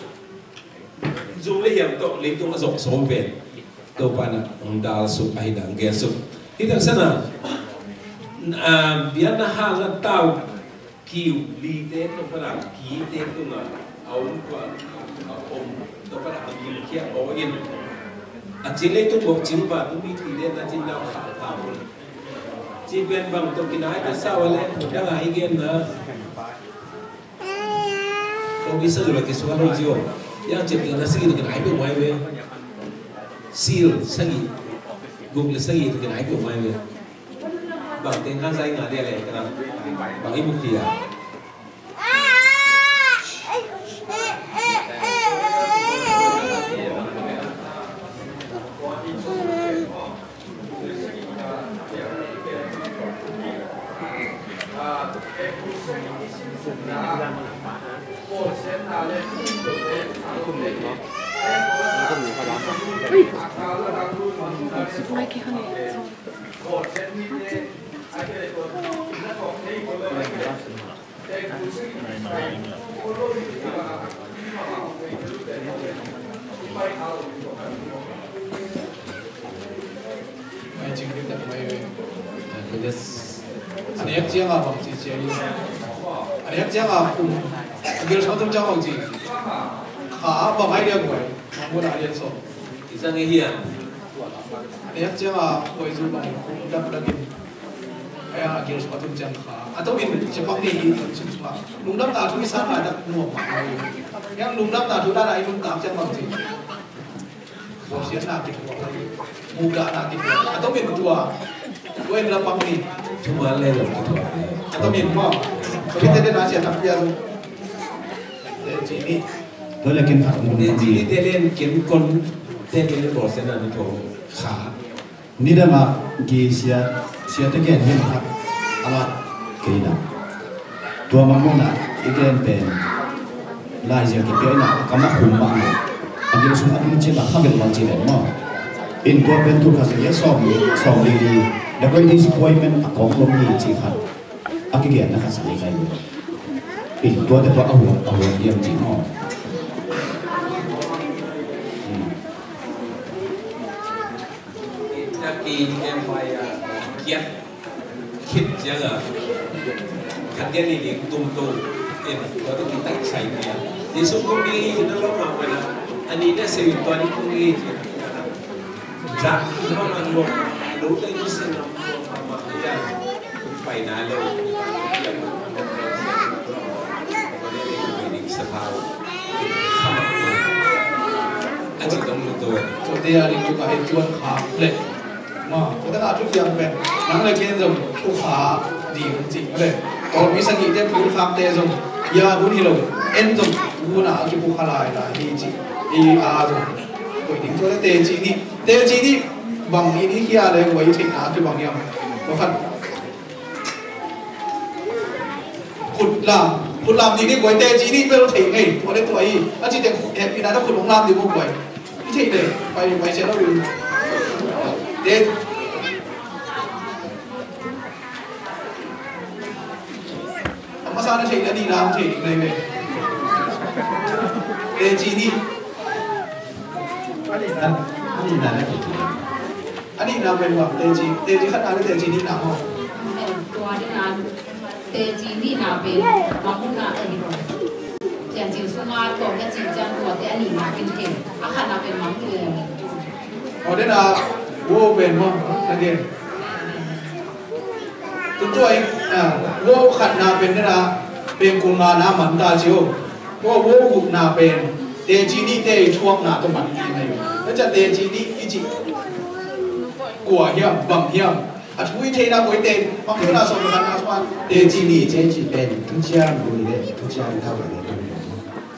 zung le hiam tawh leitung a zong sawm pen Topa in ah hong dal suk, ahi dan gen suk. Hih teng sana, ah, biakna halna tau kiu lite tawh pan a kite tungah a om, a om tawh pan a gilkhiat aw in, a cin leitung bawh cing pa tu mi ti le na cin nau kha ta un. Ci pen bang tawh kinai ka sau a le dang a i genna. Kong i sa zula kisual lo zio. Yang cin na sigi tawh kinai pe mai ve. Sil sagi, guk le sagi tawh kinai pe mai ve. Bang teng khan zai nga dia le, ka bang i muk dia. Mai cing ding tak mai ve. A nek ciang a bang ci ciang in. A nek ciang a kum a gil sawt tung ciang bang ci. Kha a bang ai liang guai. Mangmun a liang sawt. Isang ihi a. A nek ciang a guai zu bang kum dak dak in. Ai a gil sawt tung ciang kha. A to in ci pak ni i tung ci pak. Lungdam na thu i sa na dak nuam ma. Yang lungdam na thu da na i lungdam ciang bang ci. Bawlsiatna kituak, mudahna kituak. A tomin tua, tua in lapang ni. Thuman le lo kituak. A tomin maw. Tua in tete na sia tak pia lo. Teci ni. Tua le kin khat mun. Teci ni tele kin kon tete le bawlsiatna ni tua. Kha. Nidang a gi sia, sia te gen hin khat. A la kei na. Tua mah mawhna i gen pen laizia kipia in a kam a khum mah a gil sung a ding cin a kha bel mal ci pen maw. In tua pen tu kha zia sawm, sawm li li. The great disappointment a kawng lom ni ci khat. A kigen na khat sa ni kai. In tua te tua a huam, a huam diam ci maw. Hmm. Turkey Empire kiat khit ciang a, khat dia ni ding tum to in tua to kitai sai dia. Jesu kong ding hi na lo ma wana. Ani na se tua ni kong ding hi. Za ma ma lo. Lo te ni se na ma ma ya. Pai na lo. Tua ni ding sa pau. A ci tong lu to. Tua dia ding tu ka he tuan kha le. Ma, ko ta ka thu kiang pen, nang le ken zong, ko kha ding ci, le. Ko mi sa ki te pu khak te zong, ya hun hi lo, en zong, pu na ki pu kha lai lai hi ci. I a zong, ko ding to le te ci ni, te ci ni. Bang in i khia le guai i theihna kibang hiam? Tua khat. Khut lam, khut lam ding ni guai, teci nih bel thei ngei. Tua le tua hi. A ci teng hehpihna tawh khut hong lam ding uh guai. I theih le pai, pai sia lo ding. Te A masa na thei, a nihna hong thei ding na hi ve. Teci nih. A nihna, a nihna na thei. A nihna pen bang, teci, teci khatna le teci nihna maw? Tua nihna, teci nihna pen mangmuhna ahi lo. Piancil sunga tua ka cih ciang tuate a nihna pen thei. A khatna pen mangmuh le. Aw, dena, wo pen maw, na gen. Tutuai, ah, wo khatna pen nena, pen kul ngana man ta ci o. Wo, wo gukna pen teci nihte i thuakna tawh man kik nai. Tua ciah teci nih i cih kua hiam, bang hiam? A thu i theihna kua i te, bang hiam na sawm le khatna sungah teci nih, teci pen thuciam lui le thuciam thau le.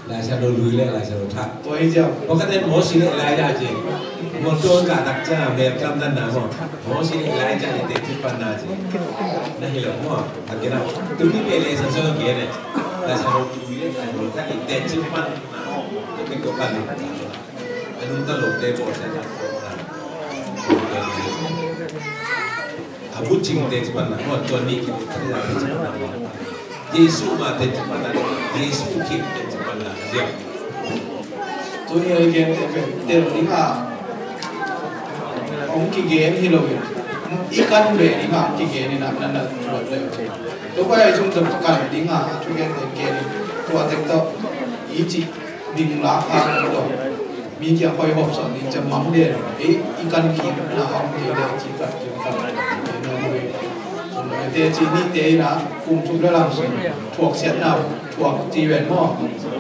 Laisiangtho lui le Laisiangtho thak. Tua hi ciang. Pakhat in Mosi le Elijah ci. Mosi ka tak ciang a mel kam dan na maw. Mosi le Elijah i teci panna ci. Na hi lo maw. Ka kena. Tuni pen Laisiangtho ka kena. Laisiangtho lui le Laisiangtho thak i teci panna. Tua pen ko pan. A nungta lote bawl ciang. A bucing teci panna, tua nih kip teci panna. Jesu ma teci panna, Jesu kip teci panna. Tuni a i gen teci pen tel ding a hong kigen hi lo in, i kan ve ding a hong kigen in a, na na thuak le. Tua pai a i cung tawh kan ding a, thugente gen in, tua tek tawh i cih ding lak kha lo. Mi kiang hoih hawmsawn ding ciang mang den. Ei, i kan kik na hong kei le ci kan kik kan. Teci nihte in a kum thum le lang thuak siatna thuak ci ven maw.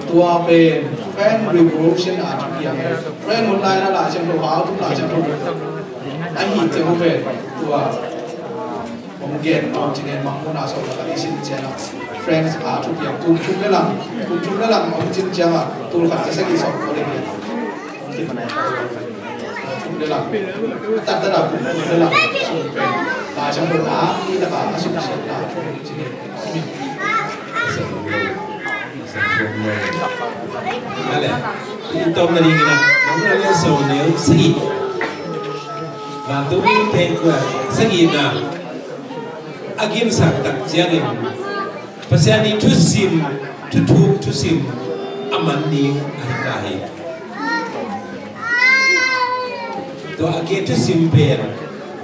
Tua pen French Revolution a thupiang. French hun lai na Laisiangtho hau tum Laisiangtho a hi ci hu pen tua. Hong gen, hong ci gen, mangmuhna sawm le khat i sin ciang a, French a thupiang kum thum le lang, kum thum le lang hong cin ciang a, tul khat za sagih sawm kua le giat. Kum thum le lang, a taktak a kum thum le lang sung pen, Laisiangtho a, i tak a, a sung siat a, hong ci gen. Ale, i tom na ding ina, nang na le so neu sagih. Vantung teng kua sagihna a ginsak tak ciangin Pasian i thusim, thuthuk thusim a man ding ahi ta hi. Tua a ke thusim pen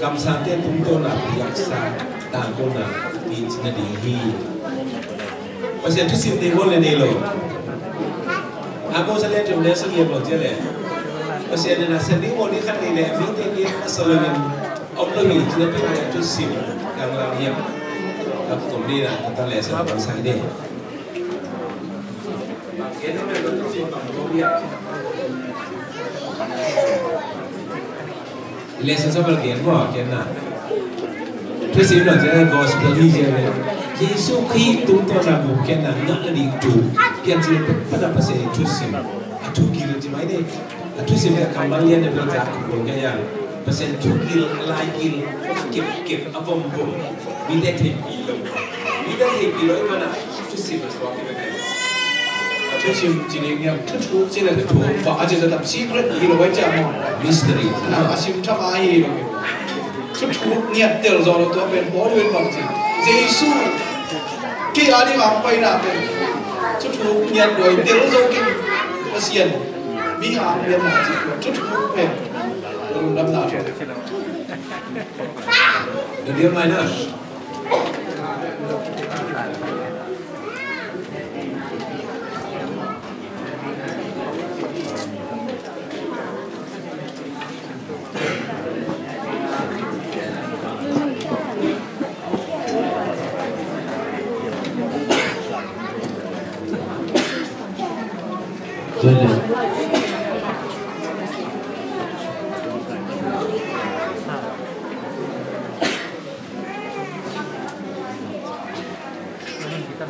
kamsangte tungtawna piaksa tangkona i cina ding hi. Pasian thusim nei bawl le nei lo. A bawl sa le tum le sa liam lo cia le. Pasian in a sa ding bawl ding khat nei le a mite ding a sa lo in. Om lo hi, cina pen a thusim, kang lam hiam. Kap kom ni na, kata le sa bang sa de. Lesson sa bal gen mo, ken na. Thusim lo, cina gospel hi cina. Jesu Khrih tungtawn na mu ken na, ngak na ding tu. Pian cina pen pada Pasian thusim. A thu gil ci mai de. A thusim ka kammal lian na bel ka kumpul ka yang. Pasian thu gil, a lai gil, a kep kep, a vom vom. Mite theihpih lo. Mite theihpih lo i mana thusim a suak i mana. A thusim ci ding hiam, thuthuk ci le thuthuk. Ba a ci zatam secret hi lo bai ci a maw. Mystery. Na a sim tham a hi lo. Thuthuk ngiat tel zo lo tua pen Paul pen bang ci. Jesu kei a ding a paina pen thuthuk ngiat lo tel zo kei. Pasian mi a ngiat na ci thuthuk pen. Lungdam na thuthuk. Daniel mai na.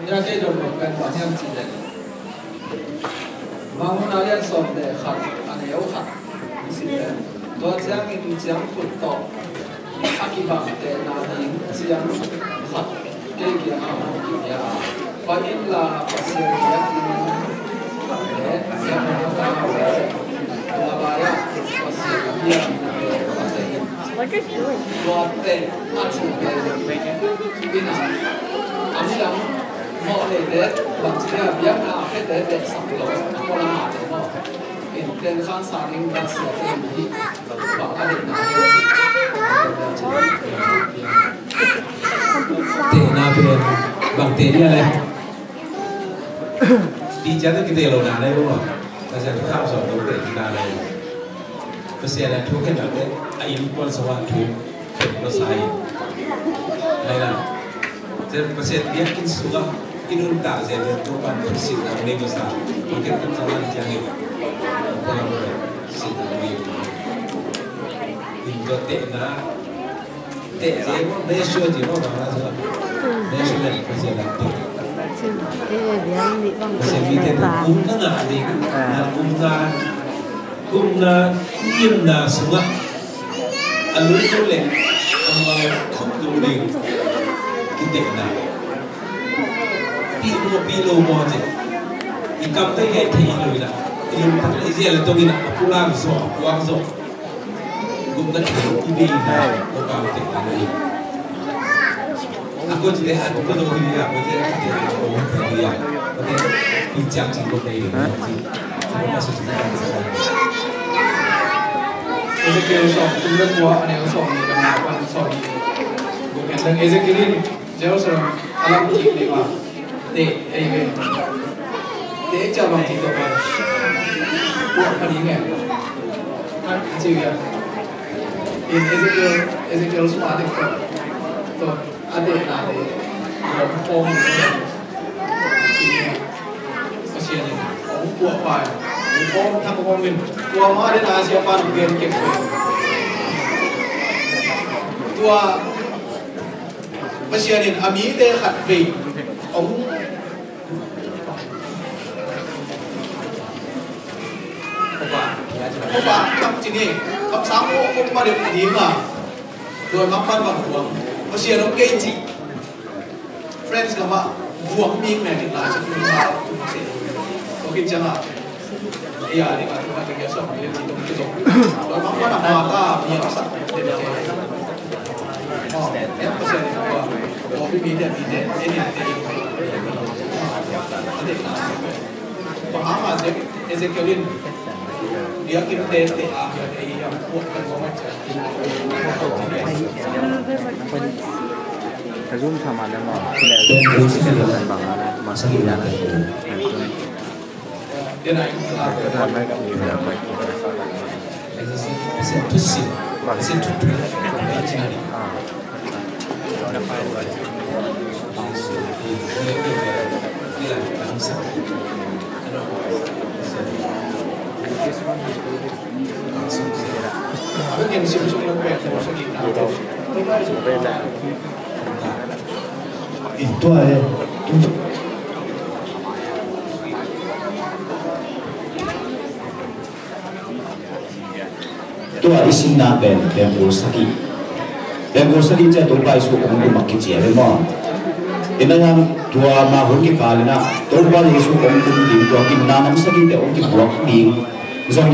Ina kei dong lo pen bang hiam cih leh, Mangmuhna lian sawm le khat, a neu khat i sim leh, Tua ciangin ciangkhut tawh a kibangtehna ding ciang khat kei kiangah hong kipia a, pai inla Pasian biakinn leh biakinn a kau leh tua lai-ah Pasian biakinn a teh in tua teh a cih pen inn ah a midang mawh neite bangci a biakna a khete tehsak lo a, kua lam a teh mawh. In ten khan sa ding ka sia te in hi bang a deihna hi. Tehna pen bang teh dia le. Teacher te kiteh lo na le maw. Pasian thu kham sawm lo teh kita le. Pasian a thu khen lo teh a innkuan sawm a thu. Masa in. Hai na. Tua Pasian biakinn sungah i nuntak zel zel Topa'n thu sinna nei masa. Tua ken kan sa lan ciangin. Tua lam tua sinna nei. In tua tehna. Teh zel mo, nei sua ji mo, bang la sua. Nei sua len Pasian lam teh. Pasian mi te kum na ngah ding. Na kum na. Kumna ngimna sungah a lungdung le a mal khop dungding kitehna. Pih maw, pih lo maw ci. I kamte ngai thei lo ina. I lungtang le i zial le tong ina a pulak zaw, a puak zaw. Kumna thei i bei ina, a kamtehna ina. A ko ci te a tu ko do hi ya, ko te a te a ko hi ya, ko te pi chang ci ko te hi ya ci. Ko na su ci ta sa. Ezekiel sawm kum le kua, a neu sawm nih le nga pan sawm nih. Ko ken dang Ezekiel in Jerusalem a lam kik ding a. Te, ei ve. Te cia bang ci to ba. Ko ka ni nge. Ci ya. In Ezekiel, Ezekiel sawm a te ko. To. A dehna te, a om khawm in a, Pasian in a hong puahpah in, hong khawm thak khawm in, tua mah dehna a siapa in hong gen kep. Tua Pasian in a mite khat vei hong Opa, opa, kam ci ni, kam sang ko, ko ma de di ma. Doi mak pan bang buang. Pasian hong kei ci. Friends, kama buang mi me di la ci. Ko kin canga. Iya, di ma, ma de so mi di tong di tong. Doi mak pan ma ta mi sa. Ka zum sama dengan. Tua e. Tua i simna pen pengkul sagih. Pengkul sagih cia Topa Jesu hong kum a kici a ve maw? Ina yang tua ma hun kikal ina Topa Jesu hong kum ding tua gimna nam sagih te hong kibuak ding zong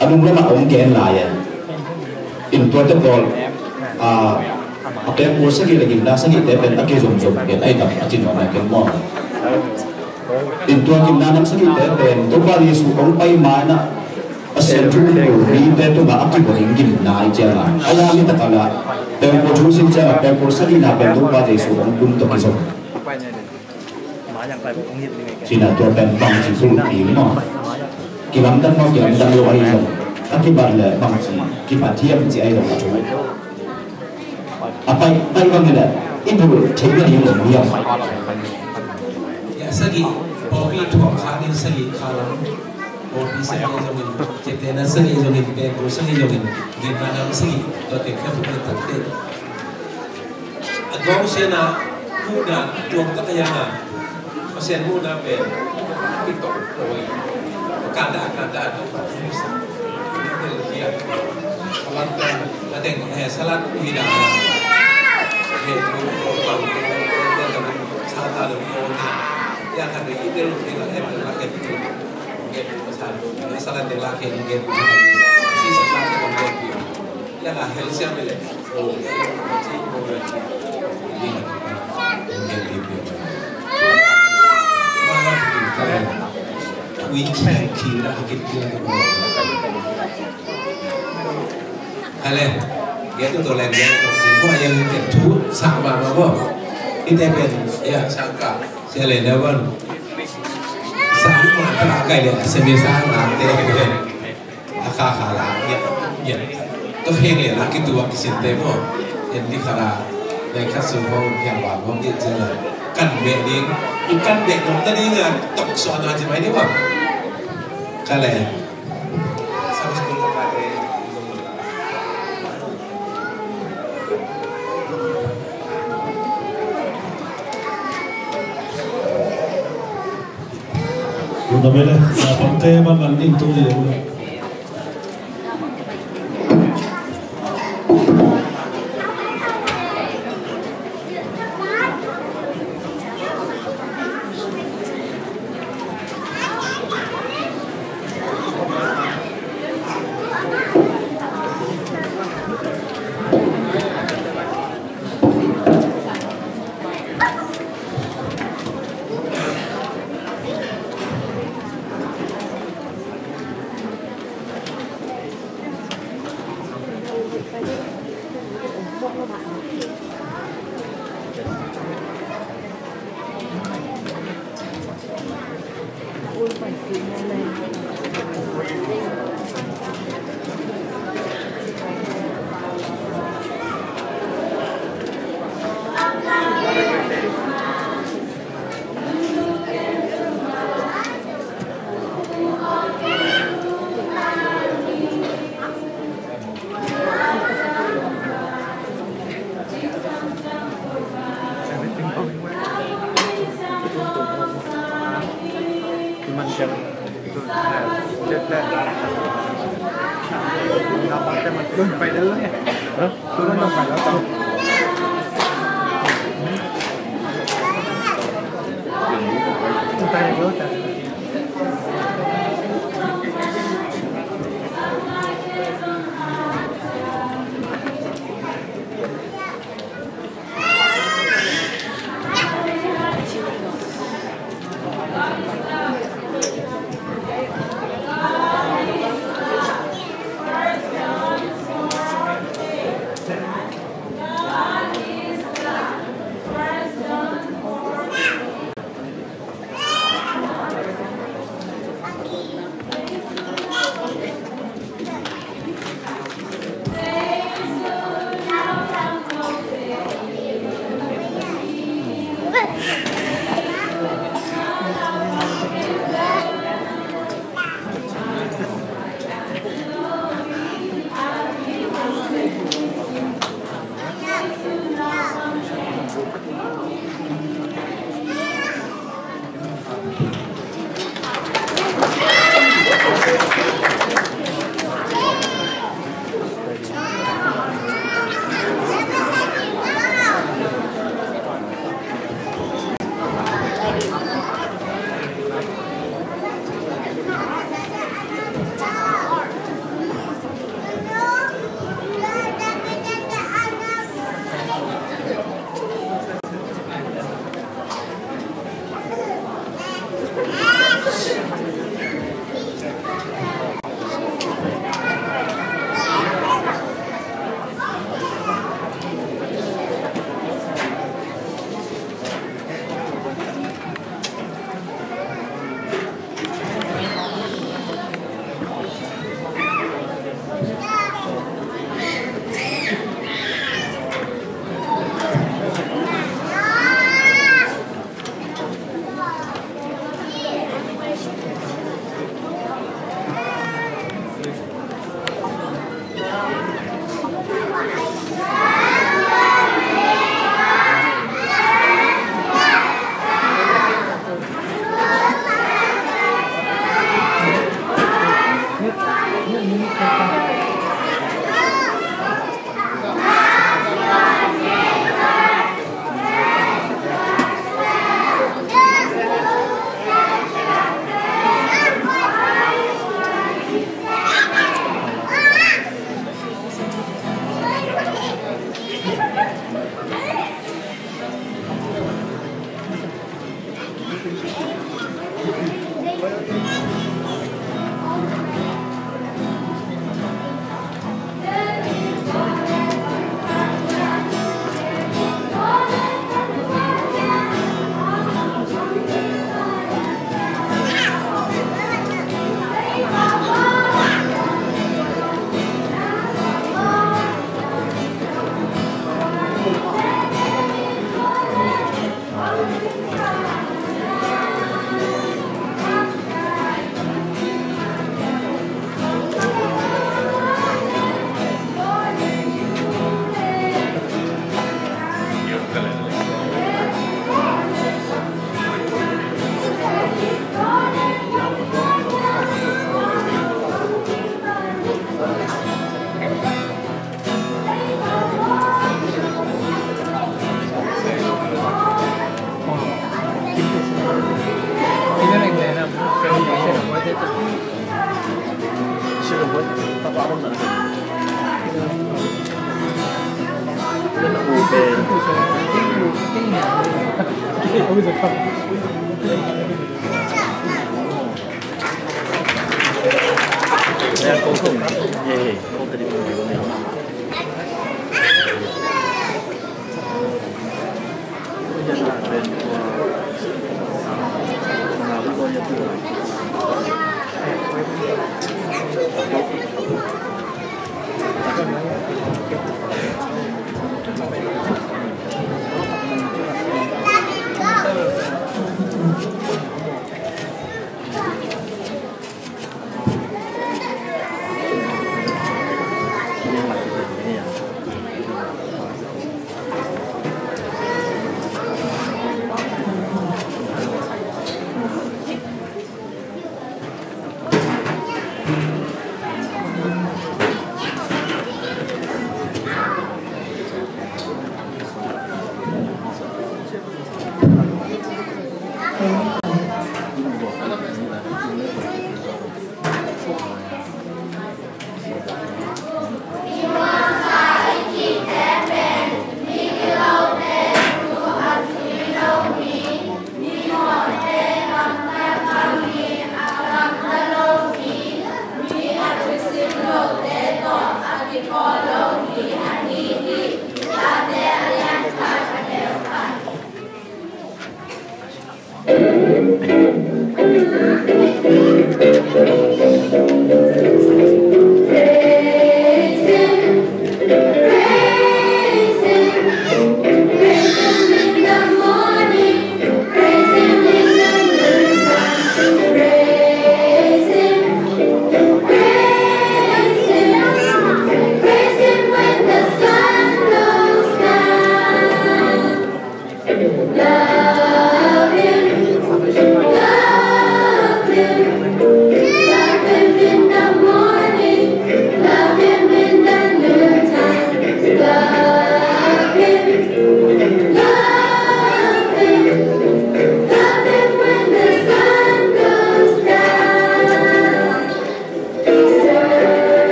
a nung lamah hong gen lai e. In tuate pawl a, a pengkul sagih le gimna sagihte pen a kizomzom pen a i tam a ci nuam a ken maw? In tua gimna nam sagihte pen Topa Jesu hong pai ma-in a, a sian thu mite tungah a kibuak in gimna i ciang a, a ya mi takal a pengkul thu sin ciang a pengkul sagihna pen Topa Jesu hong kum tawh kizom. Cina tua pen bangci thulu ding maw? Kilamdang maw, kilamdang lo ahi zong a kibat le bangci kibat hiam ci ahi zong a thu a pai pai bang le i bul thei na ding lo hiam? Ya sagih pawlpi thuak kha ding sagih kha lam pawlpi sagih zongin keptena sagih zongin pengkul sagih zongin gimna nam sagih tua te kha buk le tak te. A gawng sian a muhna tuam tak a yang a Pasian muhna pen i tok koi kanda kanda a tok a tung sa. Hale, ya tu tolen ya tu. Mo yang tu sa ma ma mo. Ite pen ya sangka. Sele na bon. Sa ma ta kai le semi sa ma te. A kha kha la ya ya. To kheng le la kitu a kisin te mo. Yan di kha la. Lai kha su ho ya ba mo di je la. Kan be ding. Kan be no ta ding a tok so na je mai ni wa. Kale.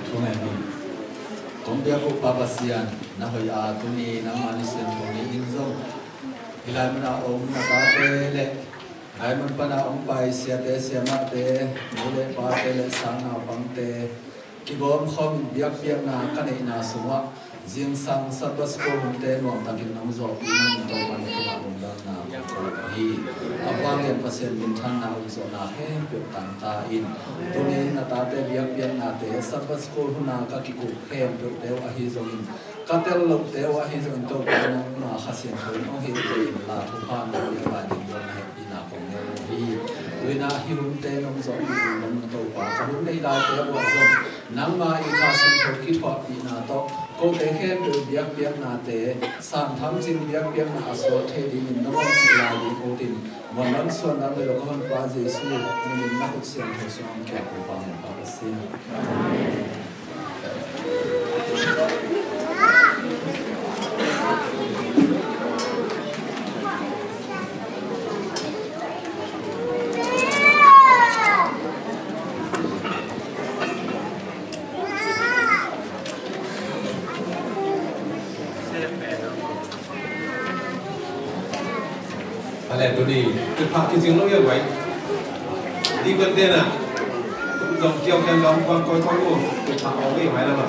Thungen ni. Kong biak uh Pa Pasian, na hoih a tuni nangmah ni siangtho ni in zong hih lai mun a om na tate le lai mun pan a om pai siate siamahte, nu le pate le sang naupangte kigawm khawm in biakpiakna ka neihna sungah zingsang Sabbath school hunte nuamtakin nong zawhpih nangin Topa na tungah lungdamna kong ko hi. A vanglian Pasian minthanna, ukzawhna khempeuh tangta in. Tuni in na tate biakpiaknate Sabbath school hun a ka kikuk khempeuhte uh ahi zongin, ka tel lohte uh ahi zongin Topa nangma Kha Siangtho in hong hilh in la thupha nong piak lai ding zong na hehpihna kong ngen uh hi. Tu in ah hih hunte nong zawhpih ding nong Topa, ka hun nei laite uh ah zong nangma i Kha Siangtho kithuahpihna tawh kote khempeuh biakpiaknate sang tham cing biakpiakna a suak thei dingin nong hong hilh lai ding ut in, muanlam suandam le lo ka Honpa Jesuh min in na khut siangtho sungah hong kiap uh Pa, Pa Pasian. Ale, tuni, tu phak kicing lo ya wai. Ih kuan tena zong kiau kian zong kuan koi koi uh. Tua pa ong ih mai lama.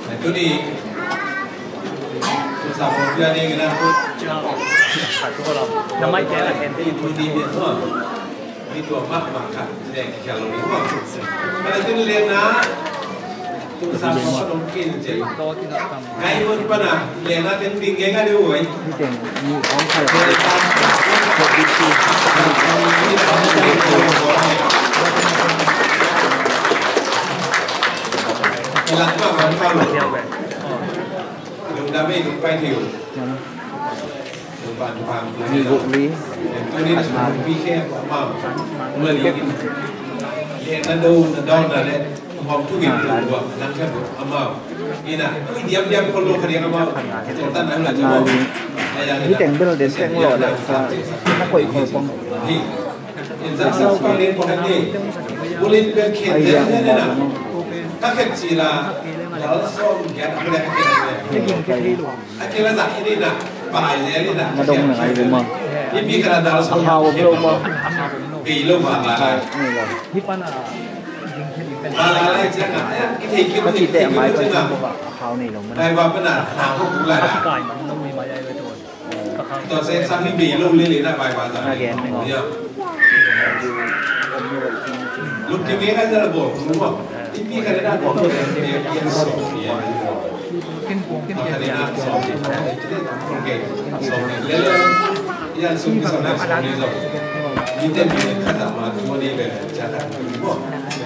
Ai tuni tua sa pia ding ina. Namai kena hen. Ih tuni ni tua. Ni tua mak mak khat. Leng kikhel lo ni tua. Ai tuni leng na. Tua sa pia dong kin je. Ngai mun pana lena teng ding ngai ngai deuh oi. Ni teng ni ong khala. Lak ma bang khala. Lungdam ei lungpai thiu. Ni guk li. Tuni na sum pi khe amau. Tua ni. Lena do na do na le. Hong tu ngin tu buang nang khe amau. Ina, ui diam diam kol lo kha diam amau. Tua tan nang la jamo. Ni teng bel den teng lo le sa. Na koi kol pong. Hi. In za sa pa le ko han ni. Bulin bel khen de ne na. Ka khen ci la. Dal som giat a kule ka khen de. A khen la za khen ni na. Bai le ni na. Ma dong na ai bu ma. Ni pi ka la dal som. A hau lo ma. Pi lo ma la. Ni la. Ni pa na. Ka cihte a mai pan sang bawk a, a khau nei lo maw. Tua se sang hi bei lo le le na bai ba za. Luk ke me ka za la bawk tu maw. Ipi ka le na bawk tu le pian so.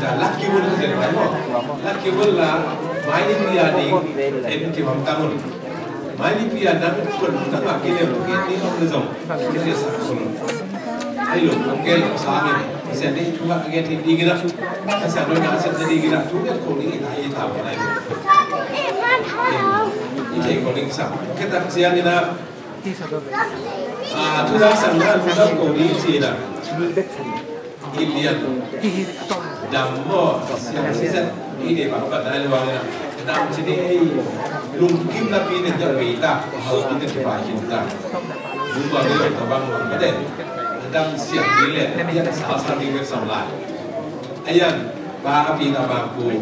Lucky Wood ka zet mai maw. Lucky Wood la mai ni pia ding en ki bang tangun. Mai ni pia dang kun tang a ki le ki ni ong zong. Ki le sa kun. Ai lo ong ke lo sa ni. Sen ni tu ha ke ti di gina. Ka sa lo na sen ni di gina tu ke ko ni ai ta ko lai. Ite ko ling sa. Ke tak siang ina. Ah, tu dah sang dah tu dah ko ni si dah. Indian. Dam mo siang si sen. Ide bang pada ni wang ina. Dam sini ai lungkim na pi ni dah beta. Hal pi ni bai kita. Lungba ni tabang mo pada. Dam siang ni le. Dia sa sa ni ke sang lai. Ayan, ba a pi na bang ku.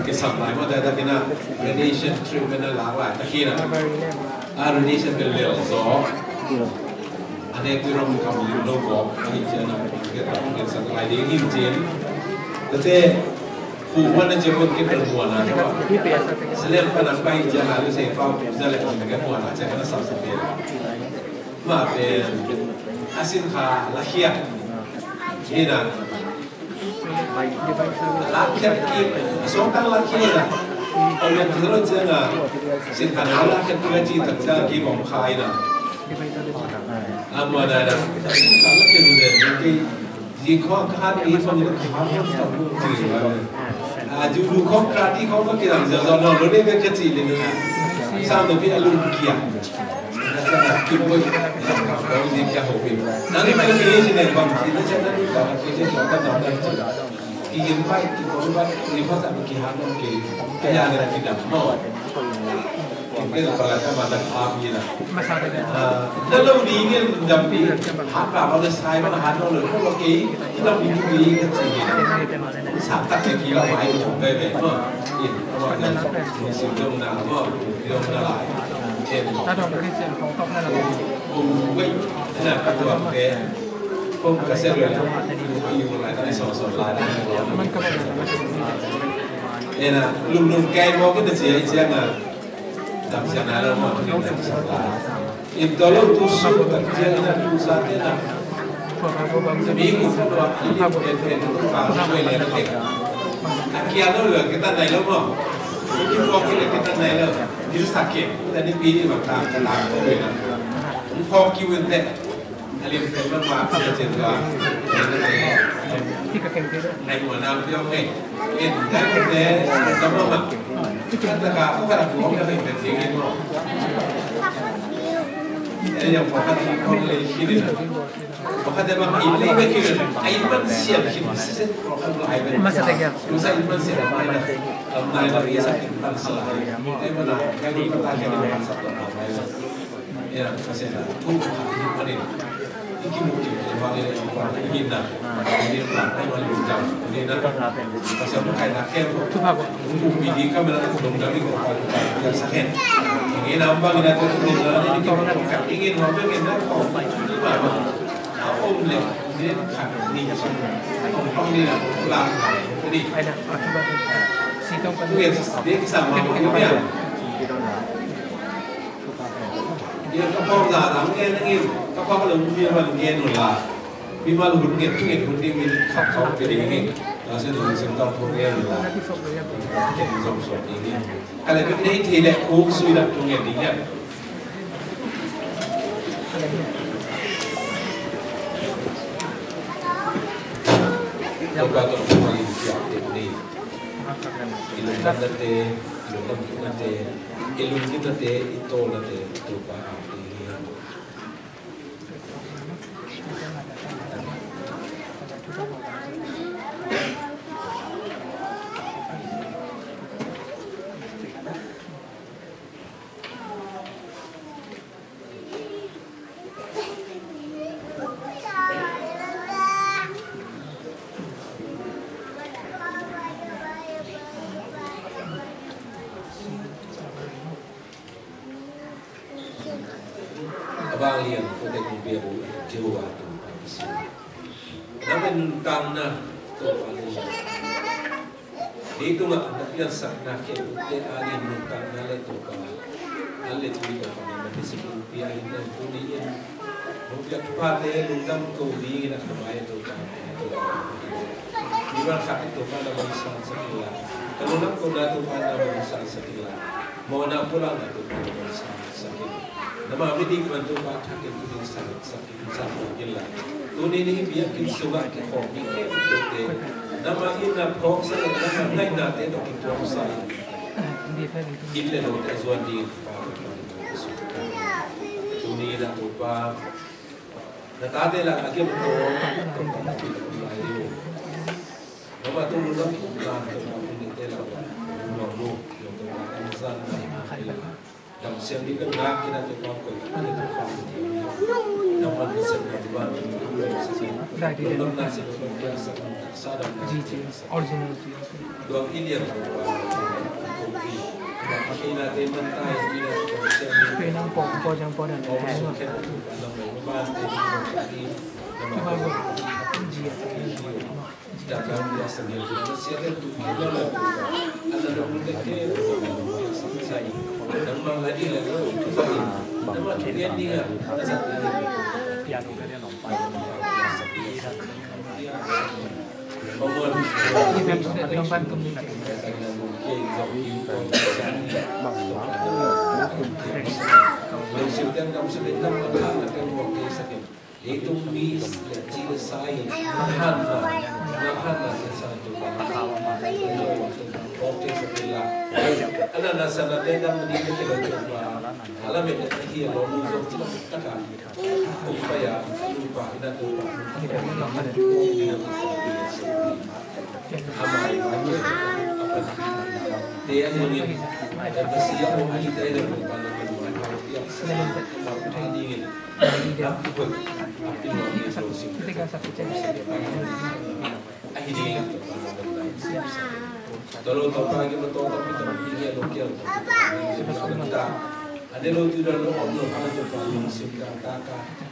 Ke sang lai mo dah dah kena radiation treatment na lai lai. Takina. A radiation bel lel zaw. A nek pi rom kam lim lo kawk a hi cian a, ke ta kong ken sak lai ding hi cian. Tate pu wan a cian kong ke bel muan a cian. Selem pan a pai cian a lu sei pau za le kong ke muan a cian ka na sap sap pen. Ma pen a sin kha la khiat. Hi na. Lakkhiat kik, a sawngtang lakkhiat a. Aw lian khat lo ciang a, sin khan a lakkhiat kik a ci tak ciang a kik om khai na. A muan a na, sin khan lakkhiat lo ciang a kik, zi khawng khan kik om khai na. A ju du khawng kra ti khawng ka kilang zia zia no lo ne ka ci le ne. Sa no pi a lung kia. Kum wei na ka tuak te. Kum ka se lua. Ina lum lum kai mo kita cia cia na. Dam sia na lo mo kita cia. In tolo tu su ta cia na tu sa cia na. Mi ku sa lua ini pen pen tu ka wei le na te. Akia lo lo kita nai lo mo. Ini ko kita nai lo. Ini sakit. Tadi pilih maka kita nai lo. Ko kiwin te. A lian pen man ma a cin tua. Nai muan a piau ngei. In nai muan te, na ma ma. Kan ta ka, ko ka na kuang na pen pen ding in mo. E yang ko ka ti ko le shi ni na. Ko ka te ma in le be ki le. Ai man sian ki se. Ko ka lo ai be. Ma sa te kya? Ko sa in man sian ai na. Am nai la ya sa in man sa. Ai ma na, ka ni ko ta ke ni ma sa to na. Ya, ka se na. Ko ka ni ma ni. Ka phawk za lam ngen a ngim, ka phawk lo mi a man ngen uh la. Mimal hun ngen, thu ngen hun ding min khat khawng pe ding hi. Ka se ding sem tawh phawk ngen uh la. Ken zong suak ding hi. Ka le bek nei thei le khuk sui dak thu ngen ding hi. Topa tawh thu ngen ding hi. I lungdamnate, i lungdamnate, i lungdamnate, i tawlnate, Topa a ding hi. A vanglian kote kong pia uh Jehovah Topa i si. Na men nuntakna Topa nuntak. Leitungah na piansakna khempeuhte adingin nuntakna le Topa, an le tui Topa na na pia sik uh pia in na tuni in. Hong piak thuphate lungdam ko dingin a khamai Topa. Mimal khat in Topa na mangsan sak in la. Ka lungdam ko na Topa na mangsan sak in la. Mawhna pulakna Topa na mangsan sak in. Nama midik man Topa thakin tuning sak sak in sak in la. Tuni ni biakinn sungah kikhawm ni khempeuhte. Nama in na phawk sak in nama ngaihnate tawh kituang sak in. In le lote zuan ding Topa. Tuni na Topa. Na tate la a kiam to, to pa na kiam lai lo. Noma tu lu lam na to pa ni te la. Noma lu, noma tu pa kan zan na. Dam siam ni kan na kina to pa ko. Noma tu siam na tu pa. Noma na siam na tu pa sa dam na. Original. Tua i lian ko pa ko pi. Tua pa kei na te man tai i na ko sian ni. Pe nang ko ko jang ko dan. Ko su khen ko pa nang ko pa te ko pa ni. Nama ko ji a ko. Tua ka dia sa ni na sia te tu ko na ko. Ana da mun te ke ko sa ni. Nama la di la ko sa ni. Nama ke ni ha. Piano ka dia no.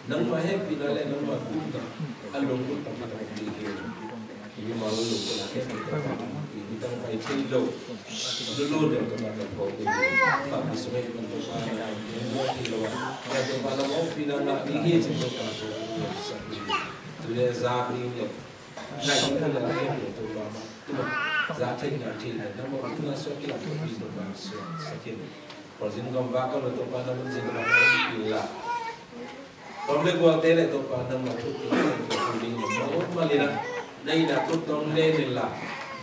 Nangmah hehpihna le nangmah gupna a lunglut tampi tak ding hi. Mimal lungkutna khempeuh tawh Topa hong pi, midang pai thei lo. Lulun deuh tawh Topa hong pi. Topa pi sung ei man Topa na hong pi thei lo a, na Topa na hong pi na ngah ding hi cih Topa hong pi sak hi. Tule zak ding le ngaih ding le na hong pi Topa mah tuma zak thei na thei le na mawh tuna suak kilam Topa suak sak hi. Khualzin gam vak kam le Topa na mun zin vak kam pi la. Tawm le gualte le Topa nangmah thupi in Topa thu ding in mawh mawh in a, na itna tawh tawm le ni la,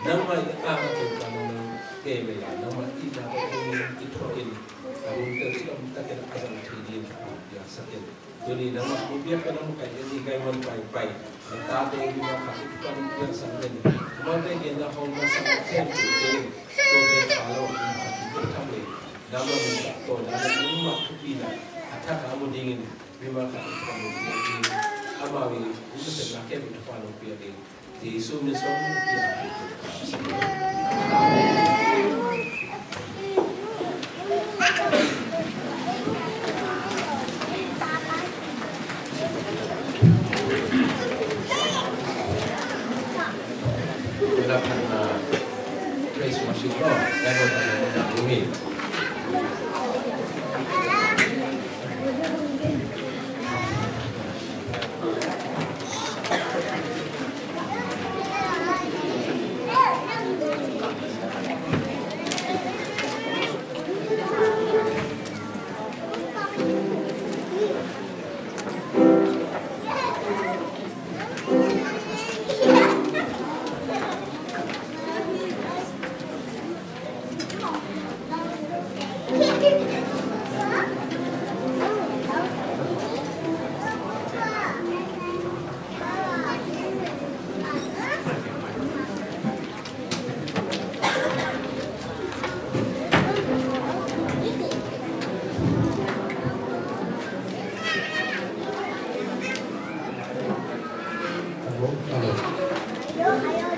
nangmah i a Topa nangmah te me la, nangmah itna tawh tawm in i thuah in a lungtel siam takin a zang thei ding in a pia sak in. Tuni nangmah mu biak ka nangmah kai in i kai man pai pai. Na tate i ma kha i pan i pian sang nen. Mawte gen na hong na sang nen. Tawte kha lo in kha i tham le. Nangmah mu sa tawh nangmah thupi na a thak a mu ding in. Mimal khat in kong muh ding hi. Amau i hong nasepna khempeuh Topa nong pia ding Jesu min suang. Praise worship, Lord.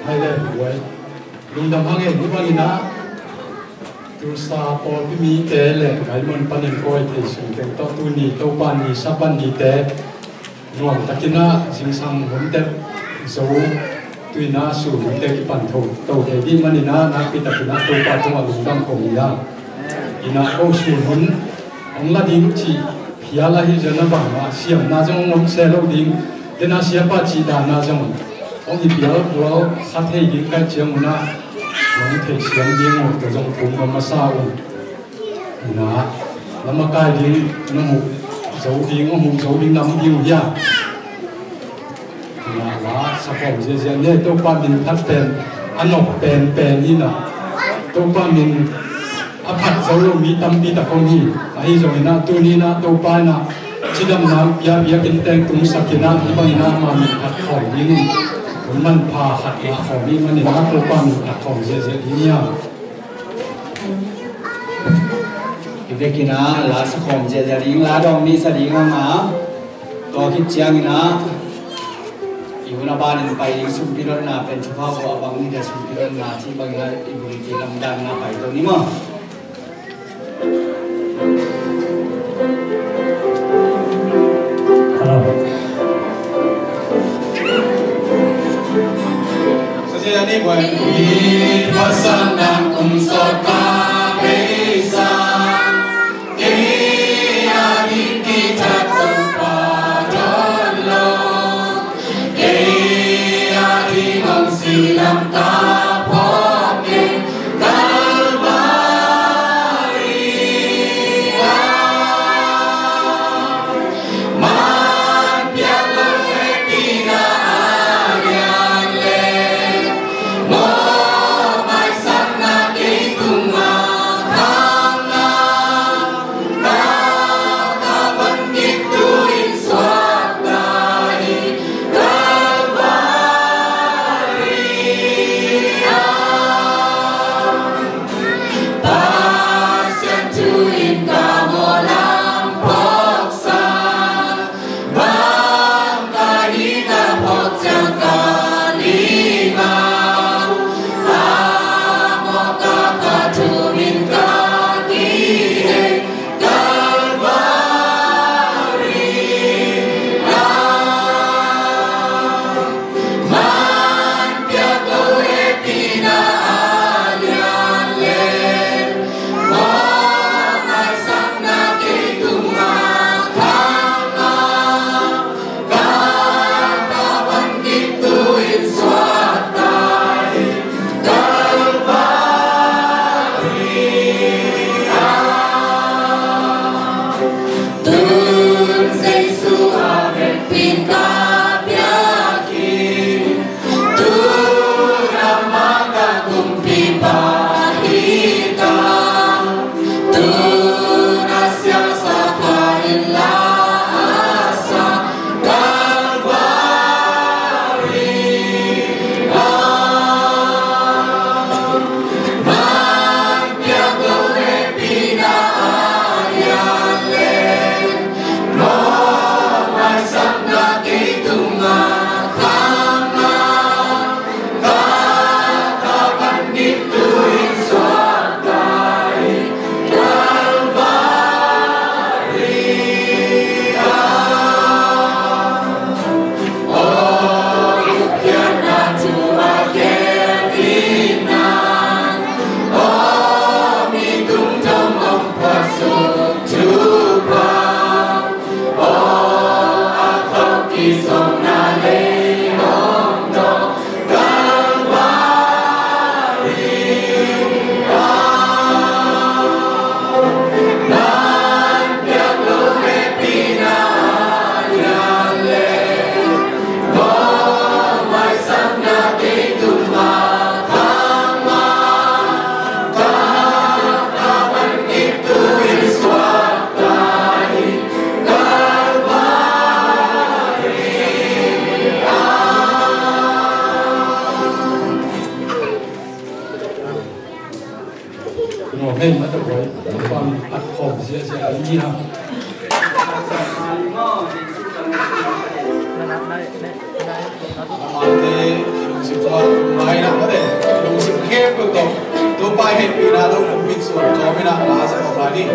Hai le, buai. Lungdam hang e, hih bangin ah Tulsa pawlpi mite le nai mun panin kawi thei sung teng tawh tuni Topa ni Sabbath nite nuam takin ah zingsang hunte zo, tu-in ah sun hunte kipan tho to thei ding manin ah nakpi takin ah Topa tungah lungdam ko hi a. In ah ko sun hun hong la ding cih phial ahi zongin a bangmah siamna zong hong om se lo ding. Dena siapa cih dan ah zong hong hi pial bual kha thei ding ka hih ciangun ah nong theihsiam ding uh tua zong thum hong masa uh. In ah na makai ding, na muh zo ding, hong muh zo ding na om ding uh hiam? In ah la sakhawm ziahziah ni. Topa min phat pen a nop penpen hi in ah, Topa min a phat zo lo mi tampi tak om hi. Ahi zongin ah tuni in ah Topa in ah cidamna pia, biakinn teng tungsak in ah hih bangin ah ama min phat khawm dingin hun manpha khat ngah khawm hi manin ah Topa min phat khawm ziahziah ding hi a. Hi vekin ah la sakhawm ziahziah ding, la dawng ni sa ding hang a, tua khit ciangin ah i hun a banin pai ding sumpi dotna pen thupha uh a bang hi, tua sumpi dotna cih bangin ah i bul i lamdanna pai to ni maw. Hei, mata buai, pang at khawm ziahziah ding hi hang. Amante lungsim tawh, mai na mate, lungsim khempeuh tawh Topa hehpihna tawh pumpi suan kawm in a, la sa kawm lai ni.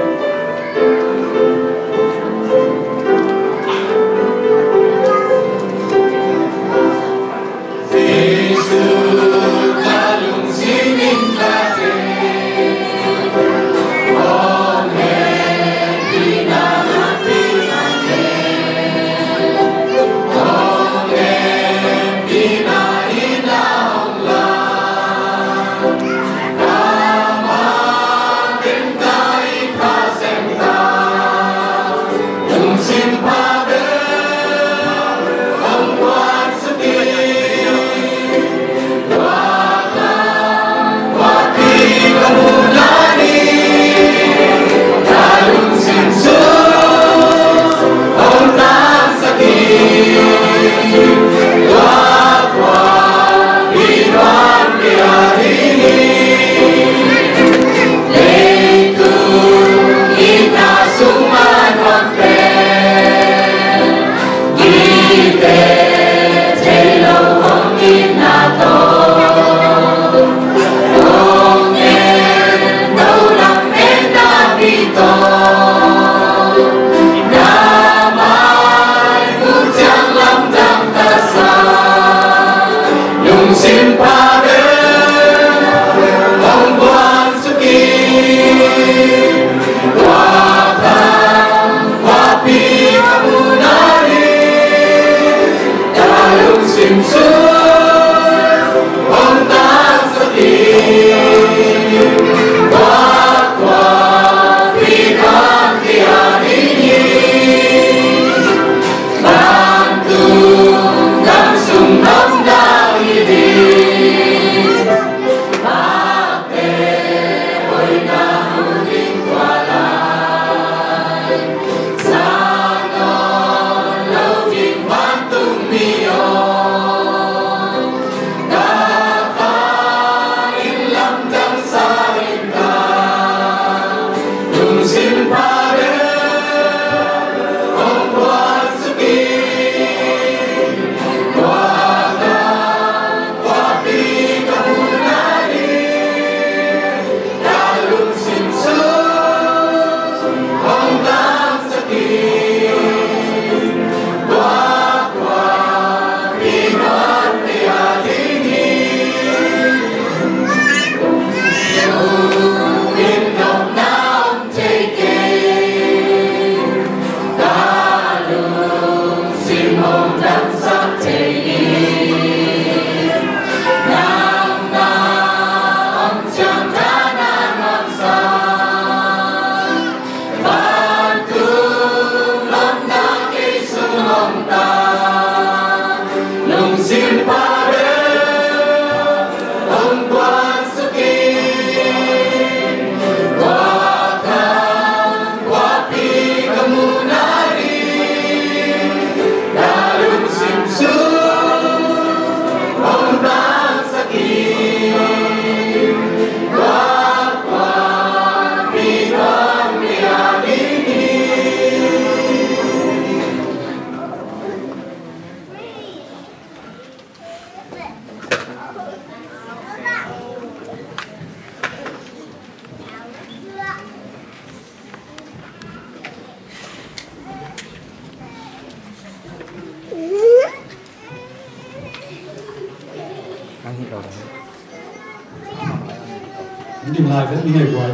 Ding lai vet ni ngei buai.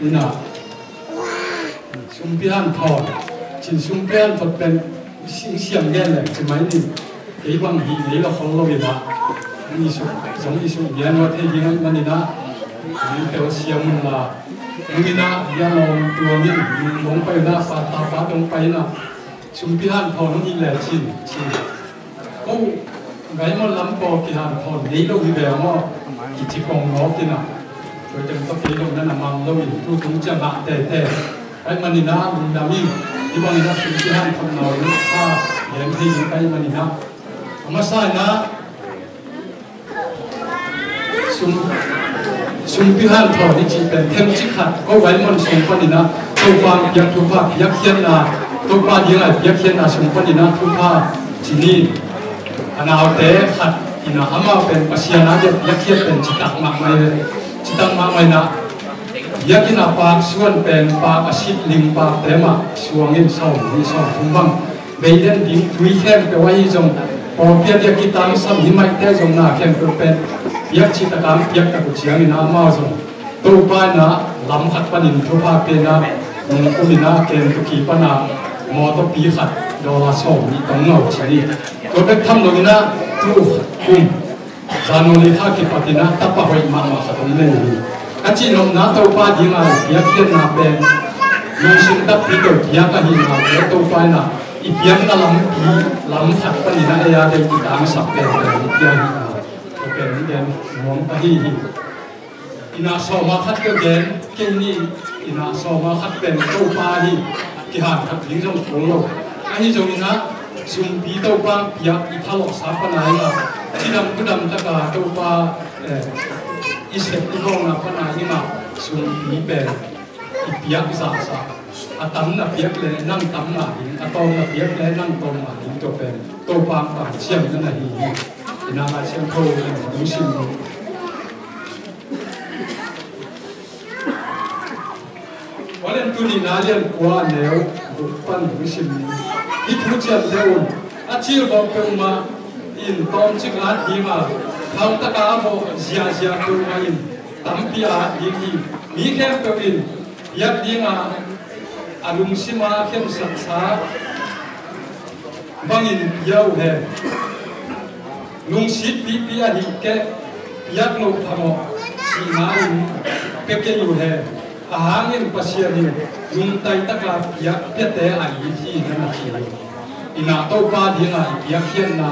Ina. Sumpi hanthawn. Cin sumpi hanthawn pen si-, siam gen leh ci mai ni. Kei bang hi ngei lo khol lo ina. Ni su, zong ni su gen lo thei ding manin a. Ni teu siam un la. Ni ina, ya lo tuang in, ni bong pai na, pa ta pa tong pai na. Sumpi hanthawn hong hi le cin, cin. Ko, gai maw lam ko kihanthawn ngei lo hi ve maw. Kici kong ngawk in a. Tua teng tawh kei lo na na mang lo in, tu tung ciang ngah tete. Gai manin a, lungdam in. Hi bangin a sumpi hanthawn nawn in, a, lian thei in gai manin a. A masa in a, Sum, Sumpi hanthawn i cih pen themcik khat, ko vaimon sung panin ah Topa piak thupha, piakkhiatna, Topa dingah piakkhiatna sung panin ah thupha ci ni. A naute khat in ah amau pen Pasian a dia piakkhiat pen citak mahmah hi ve. Citak mahmah in ah biakinn a pak suan pen pak a sit ling pakte mah suang in sawm nih sawm thum bang bei den ding, tui khempeuh ahi zong, pawlpi a dia kitangsam hi maite zong na khempeuh pen piak citak a piak tak uh ciangin ah amau zong Topa in ah lam khat panin thupha pia in ah, nung kum in ah Kentucky pan ah mawtawpi khat dollar sawm nih tawh ngau ci ni. Tua bek tham lo in ah tu kum January kha kipat in ah tapa hoih mahmah khat om lel hi. A cihnopna Topa dingah i piakkhiatna pen lungsim takpi tawh piak ahihna le Topa in ah i piakna lampi lam khat panin ah ei a deih kitangsap pen pen i pia hi. Tua pen i gen nuam ka hi hi. Inn ah sawm a khat ka gen, kei ni inn ah sawm a khat pen Topa hi, kihan khat ding zong kul lo. Ahi zongin ah sumpi Topa piak i thalawhsa pana i ngah, cidam kudam taka Topa, eh, i sep i bawlna pana i ngah sumpi pen i piak zahzah. A tam na piak le nang tam ngah ding, a tawm na piak le nang tawm ngah ding, tua pen Topa pang siam na na hi hi. Inn ah Lai Siangtho in hong sim ding. Tua leh tuni-in a lian kua a neu guk pan hong sim ni. Hih thu ciamteh un. A cil bawk peuhmah in tawmcik a at ding a, khauh taka a vawh ziahziah peuhmah in tampi a at ding hi. Mi khempeuh in biak ding a, a lungsim a khensatsa bangin pia uh hen. Lungsit pipi ahih kei, piak loh phamawh cihna in pia kei uh hen. Ahang in Pasian in nungtai taka piak piate a it hi na na ci hi. Inn ah Topa dingah i piakkhiatna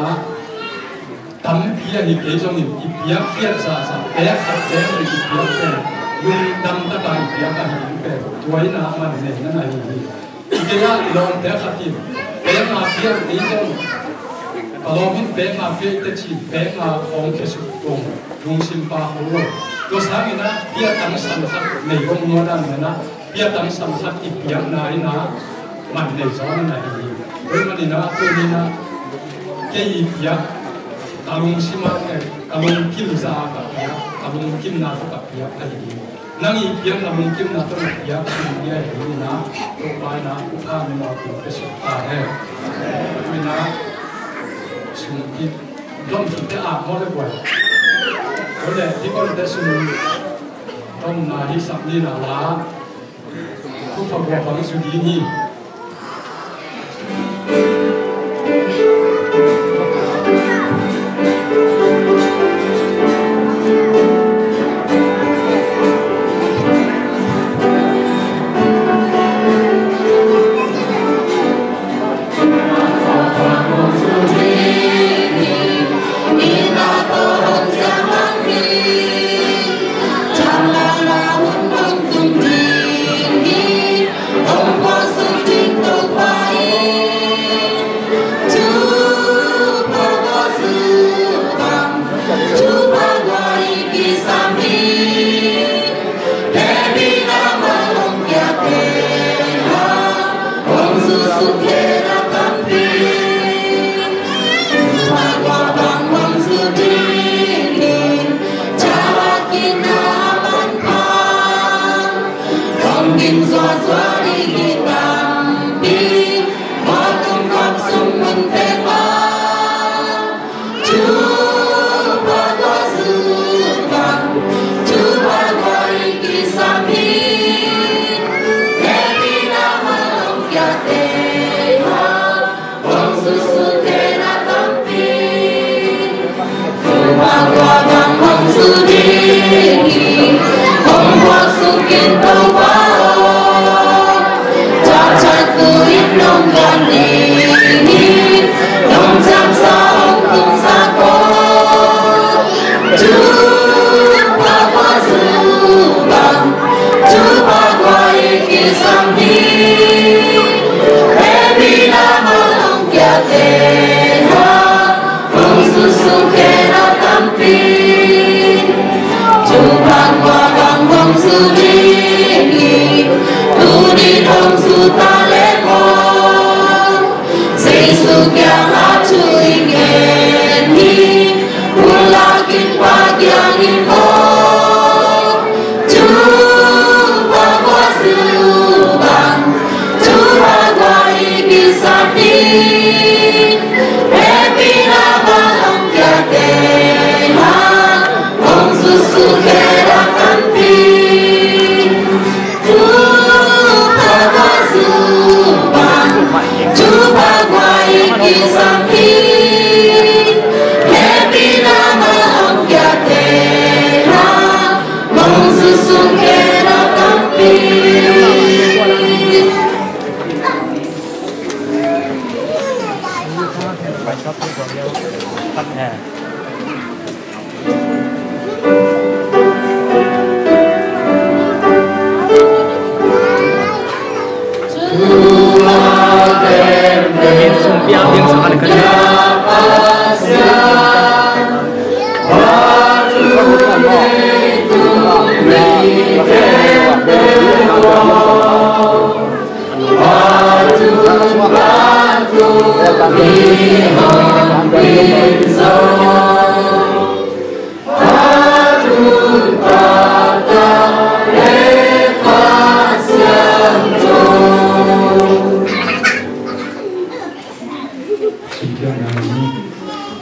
tampi ahi kei zongin i piakkhiat zahzah, pek khat pek nih i piak pen lungdam taka i piak ahi ding pen tua in ah man nei na na hi hi. I kei ah i lawmte khat in pek nga piak ding zong, ka lawm in pek nga piak te ci, pek nga khawng khesuk kong lungsim pa kul lo. Tua sangin ah piatang san khat nei kong nuadan men ah piatang sam khat i piakna in ah man nei zaw na na hi hi. Tua ahih manin ah tuni-in ah kei i piak, ka lungsim ah, eh, ka lungkim za ka piak, ka lungkimna tawh ka piak ahi hi. Nang i piak na lungkimna tawh na piak sumpi ahi hi in ah, Topa in ah thupha nang a pia suk ta hen. Tuni-in ah sumpi dom kinte ah maw le buai. Tua leh deaconte sum domna hi sak ni na la. Thupha bua bang zu ding hi.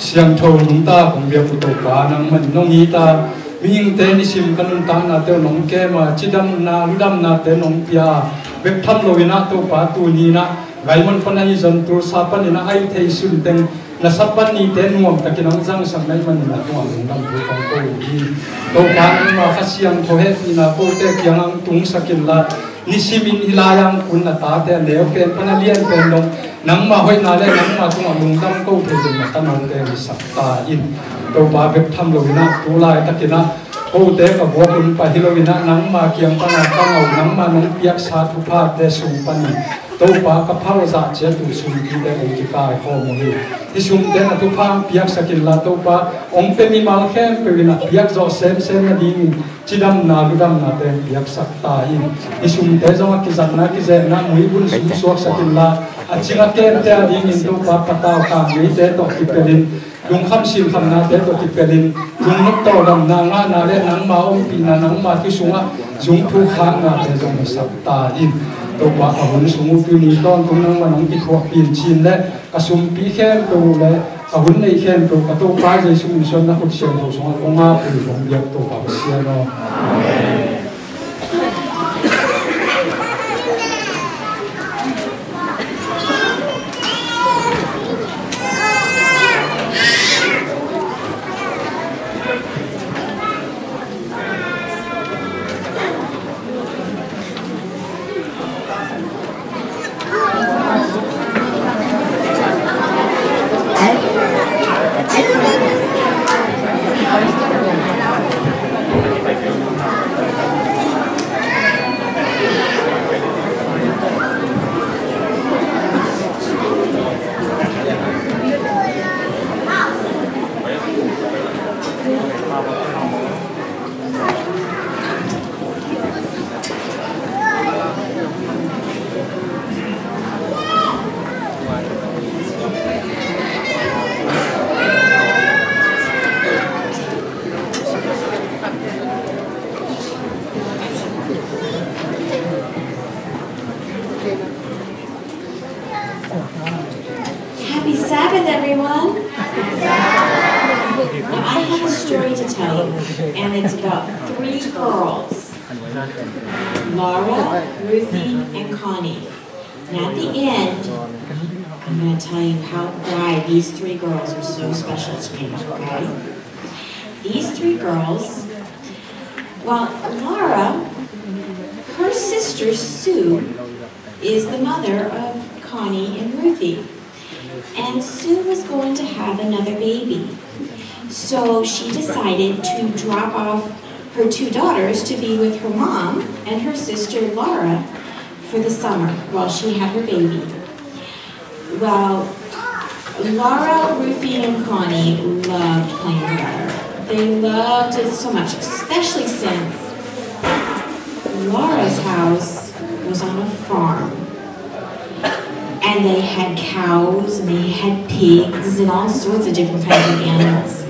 Siangtho nungta kong biak uh Topa, nangman nong it a, mihingte nisim ka nuntaknate nong kem a, cidamna ludamnate nong pia a, bek tham loin ah Topa tuni-in ah Raymond pan ahi zong Tulsa panin ah a hih thei sunteng na Sabbath nite nuamtakin ang zangsak na hih manin na tungah lungdam thu kong ko uh hi. Topa nangma Kha Siangtho hehpihna kote kiangah ang tungsak inla, nisimin hih lai-ah ang kun na tate a neu pen pan a lian pen dong nangma hoihna le nangma tungah lungdam ko thei ding na tanote hisak ta in. Topa bek tham loin ah tu laitakin ah kote ka buak hun pah hi loin ah nangma kiang pan a ka ngah uh nangma nong piaksa thuphate sung panin Topa ka phal zah ciat uh sumpite kong kikaikhawm uh hi. Hih sumte na thupha ang piaksak inla Topa hong pia mimal khempeuh in a piak zawh semsem nadingin cidamna ludamnate piaksak ta in. Hih sumte zong a kizatna kizepna muibun sum suaksak inla, a cing a kemte a dingin Topa patau kang ngeite tawh kipelin, lungkham silkhamnate tawh kipelin, lungnop tawldamna ngahna le nangma ompihna nangma thu sungah zung thukhaknate zong hisak ta in. Topa ka hun sung uh tuni tawntung nangman hong kithuahpih in ci-in le ka sumpi khempeuh uh le ka hun neih khempeuh ka Topa Jesuh min suang na khut siangtho sungah kong ap uh hi. Kong biak Topa Pasian aw. Happy Sabbath, everyone. Now, I have a story to tell you, and it's about three girls, Laura, Ruthie, and Connie. And at the end, I'm going to tell you how, why these three girls are so special to me, okay? These three girls, well, Laura, her sister Sue is the mother of Connie and Ruthie. And Sue was going to have another baby. So she decided to drop off her two daughters to be with her mom and her sister Laura for the summer while she had her baby. Well, Laura, Ruthie, and Connie loved playing together. They loved it so much, especially since Laura's house was on a farm. And they had cows, and they had pigs, and all sorts of different kinds of animals.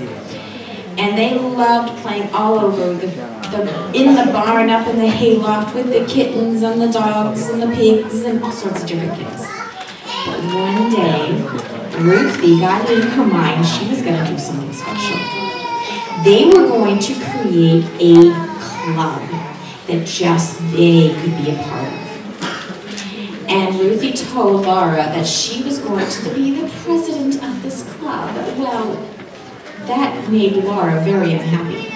And they loved playing all over the, the in the barn, up in the hayloft with the kittens and the dogs and the pigs and all sorts of different things. But one day, Ruthie got it in her mind she was going to do something special. They were going to create a club that just they could be a part of. And Ruthie told Laura that she was going to be the president of this club. Well, that made Laura very unhappy.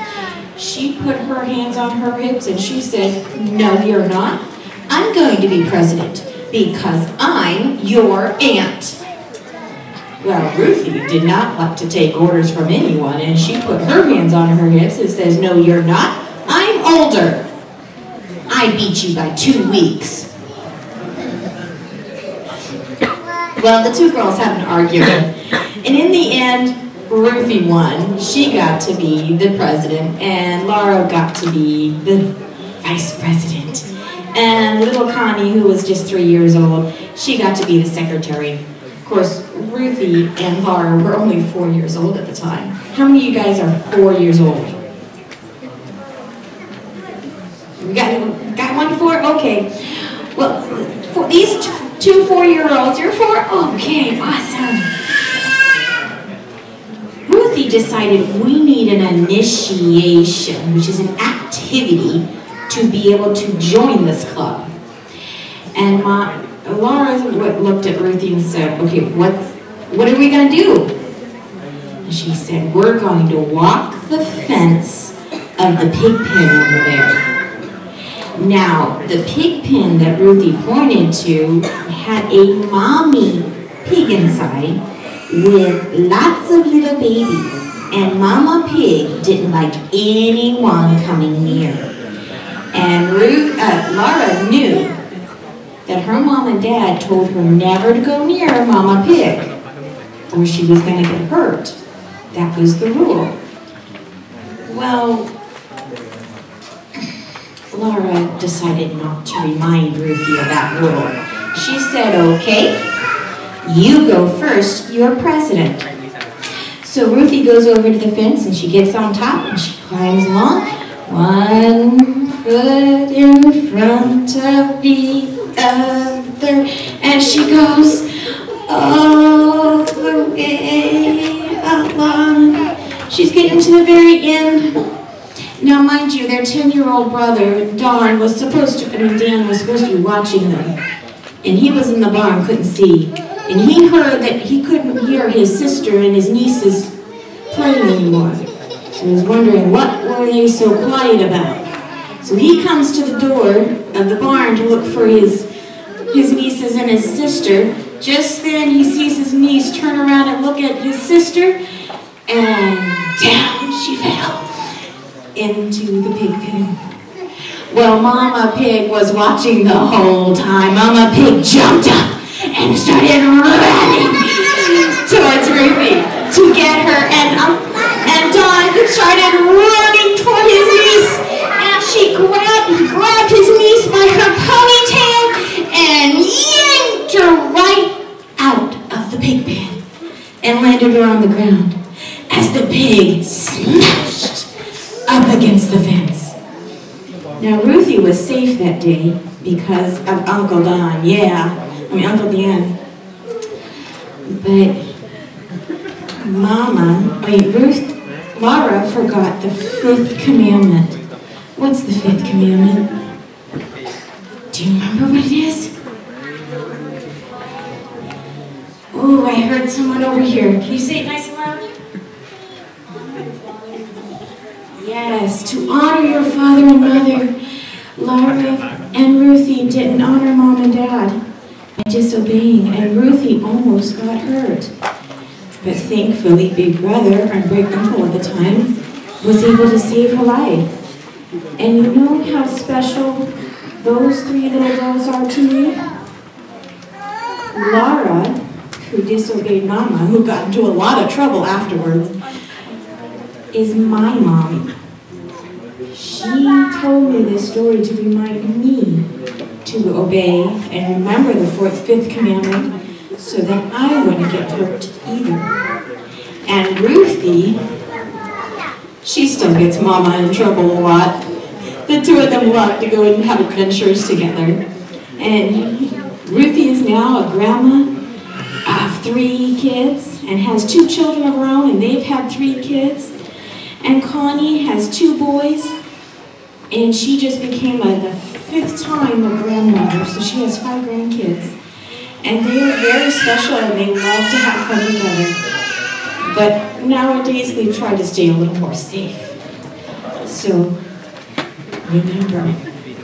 She put her hands on her hips and she said, "No, you're not. I'm going to be president because I'm your aunt." Well, Ruthie did not want to take orders from anyone, and she put her hands on her hips and says, "No, you're not. I'm older. I beat you by two weeks." Well, the two girls had an argument, and in the end, Ruthie won. She got to be the president, and Laura got to be the vice president. And little Connie, who was just three years old, she got to be the secretary. Of course, Ruthie and Laura were only four years old at the time. How many of you guys are four years old? We got, got one four? Okay. Well, for these t- two four-year-olds, you're four? Okay, awesome. Ruthie decided we need an initiation, which is an activity to be able to join this club. And my, Laura w- looked at Ruthie and said, "Okay, what's, what are we going to do?" And she said, "We're going to walk the fence of the pig pen over there." Now, the pig pen that Ruthie pointed to had a mommy pig inside with lots of little babies. And Mama Pig didn't like anyone coming near. And Ruth, uh, Laura knew that her mom and dad told her never to go near Mama Pig, or she was going to get hurt. That was the rule. Well, Laura decided not to remind Ruthie of that rule. She said, "Okay, you go first, you're president." So Ruthie goes over to the fence and she gets on top and she climbs along, one foot in front of the other, and she goes all the way along. She's getting to the very end. Now, mind you, their ten-year-old brother, Don, was supposed to, I mean, Dan was supposed to be watching them. And he was in the barn, couldn't see. And he heard that he couldn't hear his sister and his nieces playing anymore. So he was wondering, "What were they so quiet about?" So he comes to the door of the barn to look for his, his nieces and his sister. Just then, he sees his niece turn around and look at his sister, and down she fell into the pig pen. Well, Mama Pig was watching the whole time. Mama Pig jumped up and started running towards Ruthie to get her, and um, and Don started running toward his niece, and she grabbed, he grabbed his niece by her ponytail and yanked her right out of the pig pen and landed her on the ground as the pig smashed up against the fence. Now, Ruthie was safe that day because of Uncle Don. Yeah, I mean, Uncle Dan. But Mama, wait, Ruth, Laura forgot the fifth commandment. What's the fifth commandment? Do you remember what it is? Oh, I heard someone over here. Can you say it nice and loud? Yes, to honor your father and mother. Laura and Ruthie didn't honor mom and dad by disobeying, and Ruthie almost got hurt. But thankfully, Big Brother, our great uncle at the time, was able to save her life. And you know how special those three little girls are to me? Laura, who disobeyed Mama, who got into a lot of trouble afterwards, is my mom. She told me this story to remind me to obey and remember the fourth, fifth commandment so that I wouldn't get hurt either. And Ruthie, she still gets Mama in trouble a lot. The two of them love to go and have adventures together. And Ruthie is now a grandma of three kids and has two children of her own, and they've had three kids. And Connie has two boys, and she just became a, the fifth time a grandmother, so she has five grandkids. And they are very special, and they love to have fun together. But nowadays, they try to stay a little more safe. So, remember,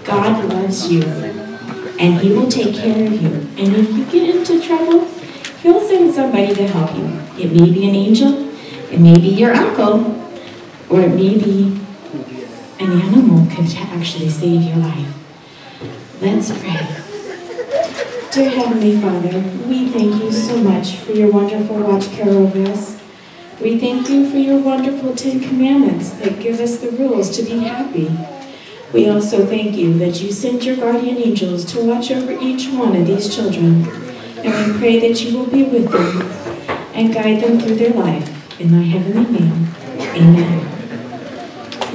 God loves you, and He will take care of you. And if you get into trouble, He'll send somebody to help you. It may be an angel, it may be your uncle, or it may be an animal could actually save your life. Let's pray. Dear Heavenly Father, we thank you so much for your wonderful watch care over us. We thank you for your wonderful Ten Commandments that give us the rules to be happy. We also thank you that you sent your guardian angels to watch over each one of these children. And we pray that you will be with them and guide them through their life. In thy heavenly name, amen.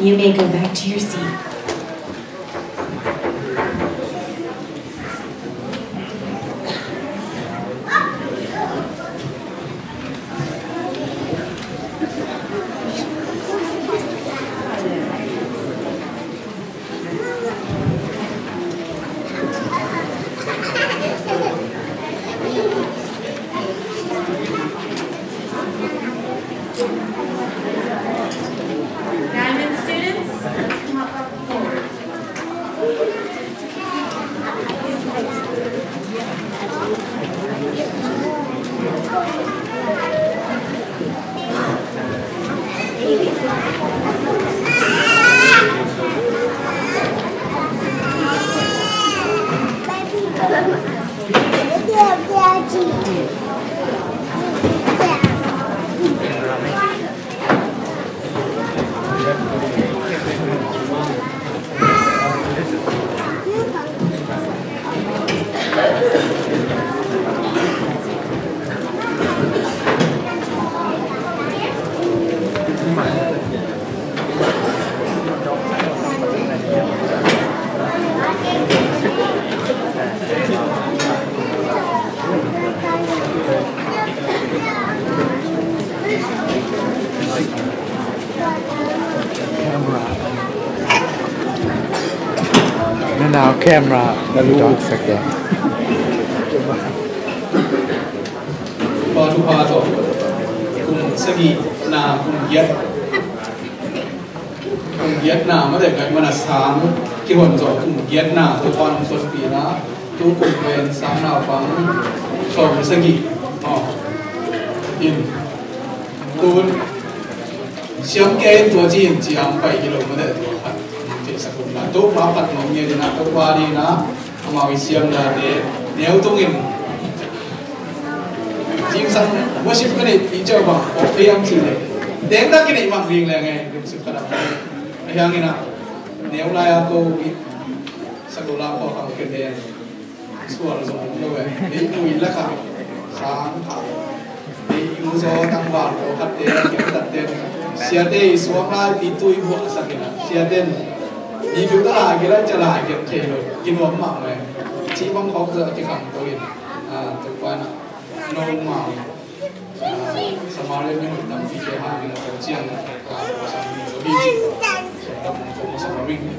You may go back to your seat. Diamond students, come up forward. Camera. Nana camera. Let me talk second. Pa tu pa to. Kum sagi na kum yet. Kum giatna mate kai mana sang kihon zo kum giatna tu pan sot pi na tu kum pen sang na pang sawm sagih. Oh. In. Tun. Siam ke in tua ci in ciam pai kilo mate tua khat. Ci sa kum na tu pa pat ngom nge di na tu pa di na. Amau i siam date neu tungin. Zingsang worship ka neih i ciah bang, ok, hiam cih leh. Dengdang ka neih bang ding leh ngai, worship ka dang. A hiang in a, neu lai a ko i, sakula ko ka ke deng. Sual zong lo eh. Ei pui la ka. Sang ka. Ei yu zo tang val ko khat te, ke khat te. Siate i suak lai pi tui buak sak in a. Siate in. I yu ta lai ke lai ca lai ke thei lo. Ki nuam mah mai. Ci bang khawk za ki khang to in. Ah, to pa na. No mau. Ah, Samaria mi hoi tam pi ke ha mi na ko ciang. Ah, sa mi zo bi. Sa mi ko Samaria.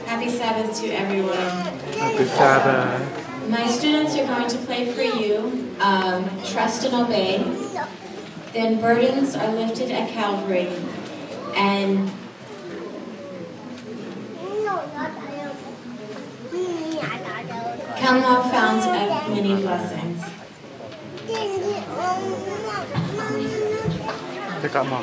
Happy Sabbath to everyone. Happy Sabbath. My students are going to play for you, um, Trust and Obey. Then burdens are lifted at Calvary. And come thou fount of many blessings. Cakap mau.